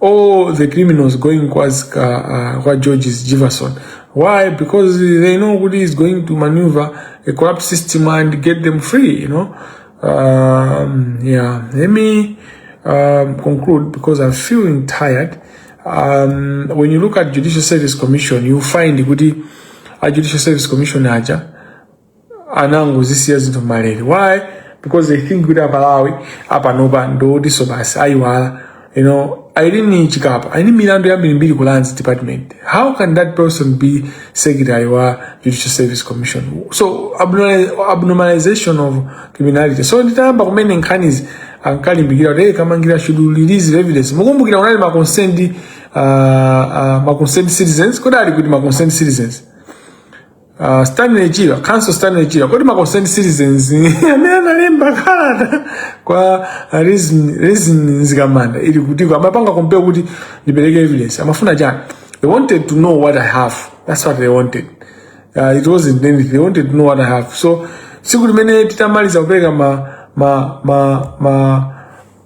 C: All the criminals going kwa Georges Jefferson. Why? Because they know kuti is going to maneuver a corrupt system and get them free. Yeah, let me conclude because I'm feeling tired. When you look at Judicial Service Commission, you find kuti a Judicial Service Commission aja anangozisiya zinthu malere. Why? Because they think kuti Amalawi apanopa ndiotiso basi ayiwala. Irene Chikapa aini milandu yambirimbiri ku Lands Department. How can that person be secretary wa Judicial Service Commission? So abnormalization of criminality. So nditayamba kumene nkhanizi, ankalimbikira kuti, "Hey, Kamangira should release evidence." Mukumbukira kunali ma concerned citizens. Kodi kuti ma concerned citizens, Stanley Chira, Council Stanley Chira, kodi ma concerned citizens amene analemba kalata kwa Rizine Mzikamanda ili kutiko? Amapanga compare kuti ndipereke evidence. Amafuna chani? They wanted to know what I have. That's what they wanted. It wasn't anything. They wanted to know what I have. So tsiku limene titamaliza kupereka ma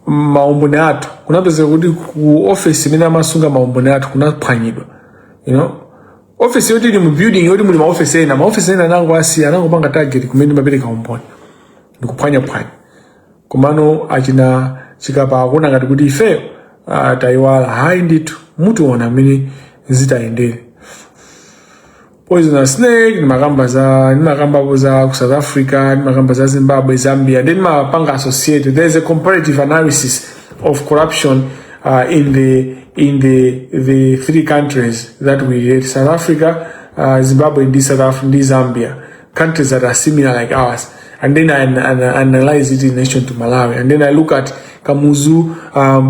C: maumboni athu, kunapezeka kuti ku office imene amasunga maumboni athu kunaphwanyidwa. Office yoti ili mu building yoti muli maoffice ena, maoffice ena anango asiya, anangopanga target kumene mapereka umboni ndikuphwanyaphwanya. Komano achina Chikapa akuona ngati kuti ifeyo tayiwala. Hayi ndithu, mutiona mmene zitayendere. Poisonous snake, ndimakambapo za ku South Africa, ndimakamba za Zimbabwe, Zambia, then ndimapanga associate. There is a comparative analysis of corruption in the three countries that we relate: South Africa, Zimbabwe ndi South Africa ndi Zambia, countries that are similar like ours. And then I analyze it in relation to Malawi, and then I look at Kamuzu,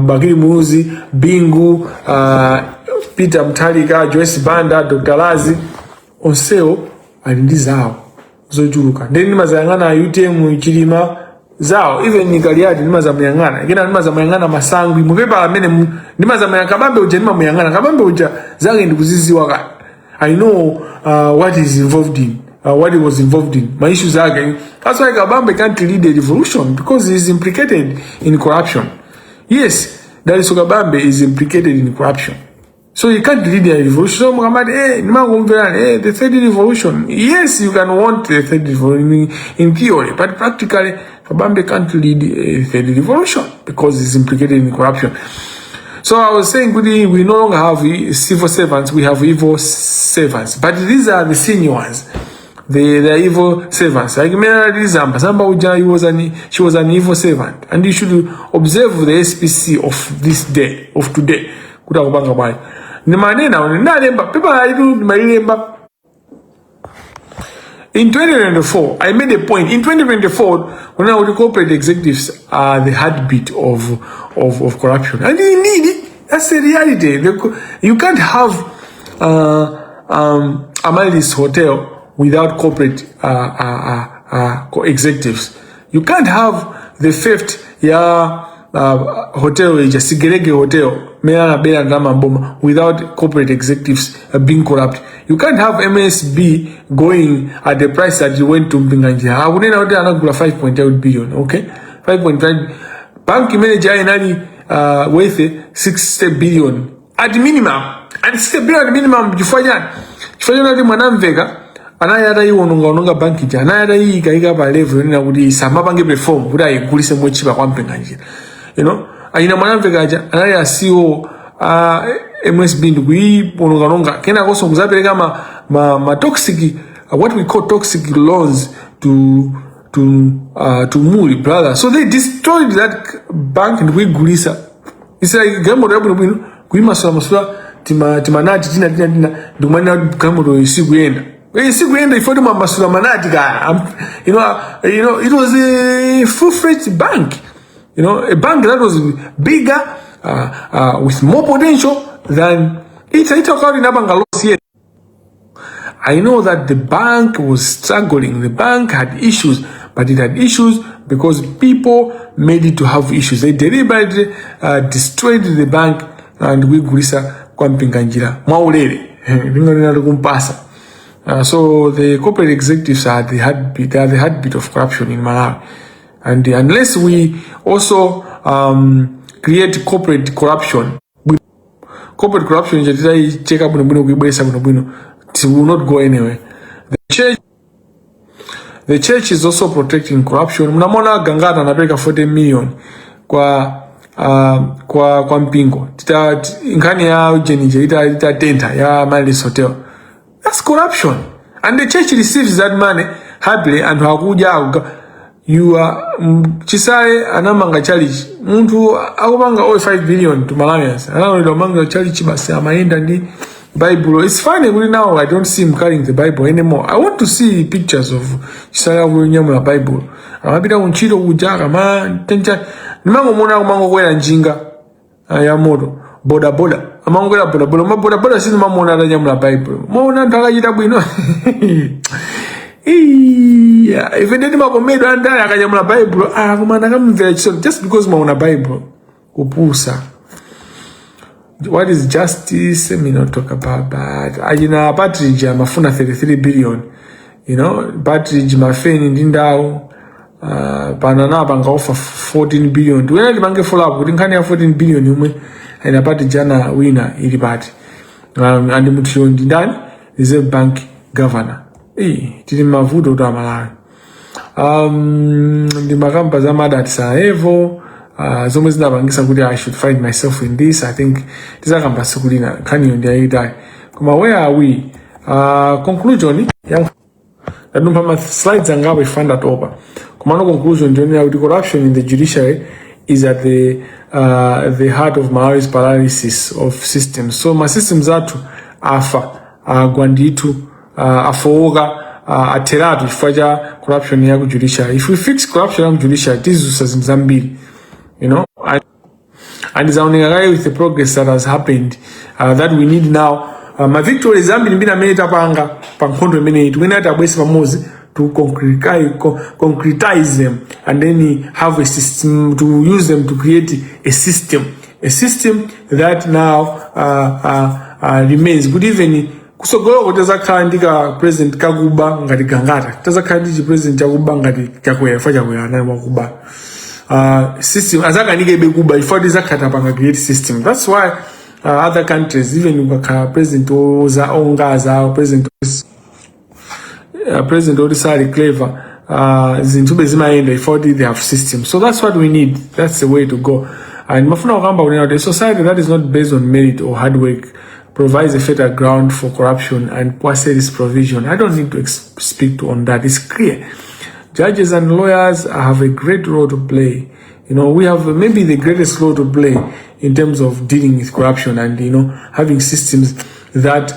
C: Bakili Muluzi, Bingu, Peter Mutharika, Joyce Banda, Dr. Lazi, onsewo ali ndi zawo zochuluka. Then ndimazayang'ana UTM, Chilima, zawo, even Kaliati ndimazamuyang'ana, kena ndimazamuyang'ana Masangwi mupepala amene ndimazamuyang'ana Kabambe uja, ndimamuyang'ana Kabambe uja, zake ndikuziziwa kale. I know what is involved in what he was involved in, my issues ake. That's why Kabambe can't lead a revolution, because he is implicated in corruption. Yes, Daliso Kabambe is implicated in corruption, so you can't lead a revolution. So mukamati, nimakumverani, the third revolution. Yes, you can want the third revolution in theory, but practically Kabambe can't lead a third revolution because he's implicated in corruption. So I was saying, kuti we no longer have civil servants, we have evil servants. But these are the senior ones. They are evil servants. Like Mary Zamba, Zamba uja, she was an evil servant. And you should observe the SPC of this day, of today. Kuti akupanga bwanji. Ndimanena, ndalemba, pepa alitu ndimalilemba. In 2024, I made a point. In 2024, when our corporate executives are the heartbeat of corruption. And indeed, that's the reality. You can't have Amaryllis Hotel without corporate executives. You can't have the theft ya hotel ija, Sigelege Hotel, mene anabera ndalama mboma, without corporate executives being corrupt. You can't have MSB going at the price that you went to Mpinganjira. Akunena kuti anagula 5.8 billion, okay? 5.5 bank manager inali worth 60 billion at minimum, and 60 billion at minimum. Chifukwa chani? Chifukwa choti Mwanamveka anali atayiwononga banki ija, anali atayiyikayika pa level yonena kuti samapange perform kuti ayigulise mochipa kwa Mpinganjira. Ayina Mwanamveka aja anali a CEO a MSB ndikuyiwononganonga, kenakonso kuzapereka ma toxic, what we call toxic loans to Mulli Brothers. So they destroyed that bank ndikuyigulisa. It's like galimoto yabwinobwino kuyimasulamasula timanati tina tina tina, ndikumanena kuti galimoto isikuyenda, isikuyenda ifo timamasula manati kaya. It was a full-fledged bank, a bank that was bigger, with more potential than ita inapanga loss yet. I know that the bank was struggling. The bank had issues, but it had issues because people made it to have issues. They deliberately destroyed the bank and kuigulisa kwa Mpinganjira mwaulere, ndingonena kumpasa. So the corporate executives are the heartbeat, they are the heartbeat of corruption in Malawi. And unless we also create corporate corruption, Corporate corruption titaicheka bwinobwino, kuibweresa bwinobwino, it will not go anywhere. The church is also protecting corruption. Mnamona Gangata anapereka 40 million kwa mpingo tita nkhani ya ujenije itatentha ya Amaryllis Hotel. That's corruption, and the church receives that money happily. Anthu akudya you are Chisale anamanga chalichi, munthu akupanga all 5 billion to Malawians, analolera kumanga chalichi basi, amayenda ndi Bible. It's funny kuti now I don't see him carrying the Bible anymore. I want to see pictures of Chisale akunyamula Bible, amapita kuntchito kuja kama tencha. Ndimangomuona kumangokwera njinga ya moto, bodaboda, amangokwera bodaboda, ma bodaboda sindimamuona atanyamula Bible. Maona anthu akachita bwino. Iya, ife ndeti makomedwa andale akanyamula Bible, ah, koma ndakamumvera chisoni just because maona Bible. Kupusa. What is justice? Let me not talk about that. Achina Partridge amafuna 33 billion. Partridge, Mafeni ndi ndawo pano anapanga offer 14 billion. Tiwena tipange follow up kuti nkhani ya 14 billion yomwe ina Partridge ana wina ili pati, and munthuyo ndi ndani? Reserve Bank governor. Eh, tili mavuto kuti Amalawi. Ndi makamba za murder Sarajevo, zomwe zinapangisa kuti I should find myself in this. I think tizakamba siku lina, nkhaniyo ndi yayitali. Koma where are we? Conclusion ya ndadumpha ma slides angapo ifa ndatopa. Komano conclusion ndionera kuti corruption in the judiciary is at the heart of Malawi's paralysis of systems. So ma systems athu afa, agwa ndithu, afowoka, atheratu chifukwa cha corruption ya ku judiciary. If we fix corruption ya ku judiciary, tizusa zinthu zambiri and zaoneka kale with the progress that has happened, that we need now ma victories ambirimbiri amene tapanga pa nkhondo imeneyi, tikuyenera tabwese pamodzi to concretize them and then have a system to use them to create a system that now remains kuti even kusogoloko tazakhala ndi ka president kakuba ngati Gangata, tazakhala ndi chi president chakuba ngati Chakwera. Fa Chakwera anali wakuba, system azakanikebe kuba ifo tizakhala tapanga create system. That's why other countries, even ukakhala president oza ongaza president, president oti sali clever, zinthu zimayenda ifo they have system. So that's what we need, that's the way to go. And mafuna kukamba kunena kuti a society that is not based on merit or hard work provides a fertile ground for corruption and poor service provision. I don't need to speak to on that, it's clear. Judges and lawyers have a great role to play. We have maybe the greatest role to play in terms of dealing with corruption and having systems that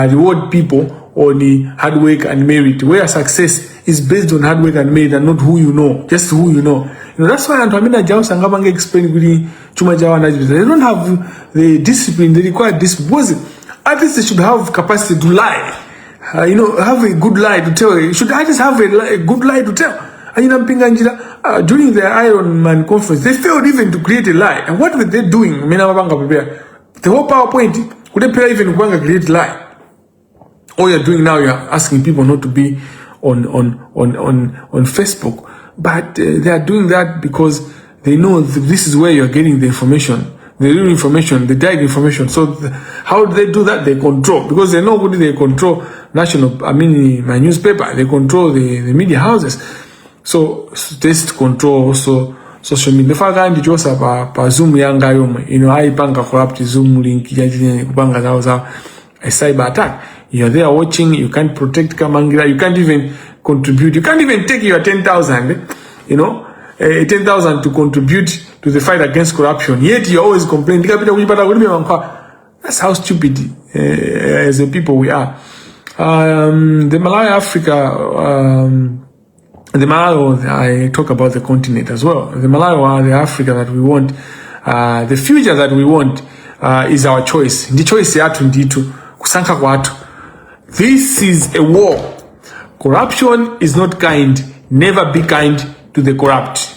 C: reward people on the hard work and merit, where success is based on hard work and merit and not who you know, just who you know. That's why anthu amene ajawo sangapange explain kuti chuma chawo anachipeza. They don't have the discipline, the required discipline. Because at least they should have capacity to lie. Have a good lie to tell. You should at least have a good lie to tell. Achina Mpinganjira, during the Iron Man conference, they failed even to create a lie. And what were they doing? Mena mapanga prepare the whole PowerPoint, kulephera even kupanga create lie. All you're doing now, you're asking people not to be on Facebook. But they are doing that because they know this is where you're getting the information, the real information, the direct information. So how do they do that? They control, because they know what they control national, I mean, my newspaper, they control the media houses. So this control also social media. Ndifaka ndichosa pa Zoom yanga yomwe ino ayipanga corrupt Zoom link yachinene kupanga zawo zawo, a cyber attack. You're there watching, you can't protect Kamangira, you can't even contribute, you can't even take your 10,000, 10,000 to contribute to the fight against corruption. Yet you always complain. Ndikapita kuchipatala kulibe mankhwala. That's how stupid as a people we are. The Malawi Africa, the Malawi, I talk about the continent as well. The Malawi are the Africa that we want. The future that we want is our choice. Ndi choice yathu ndithu, kusankha kwathu. This is a war. Corruption is not kind. Never be kind to the corrupt.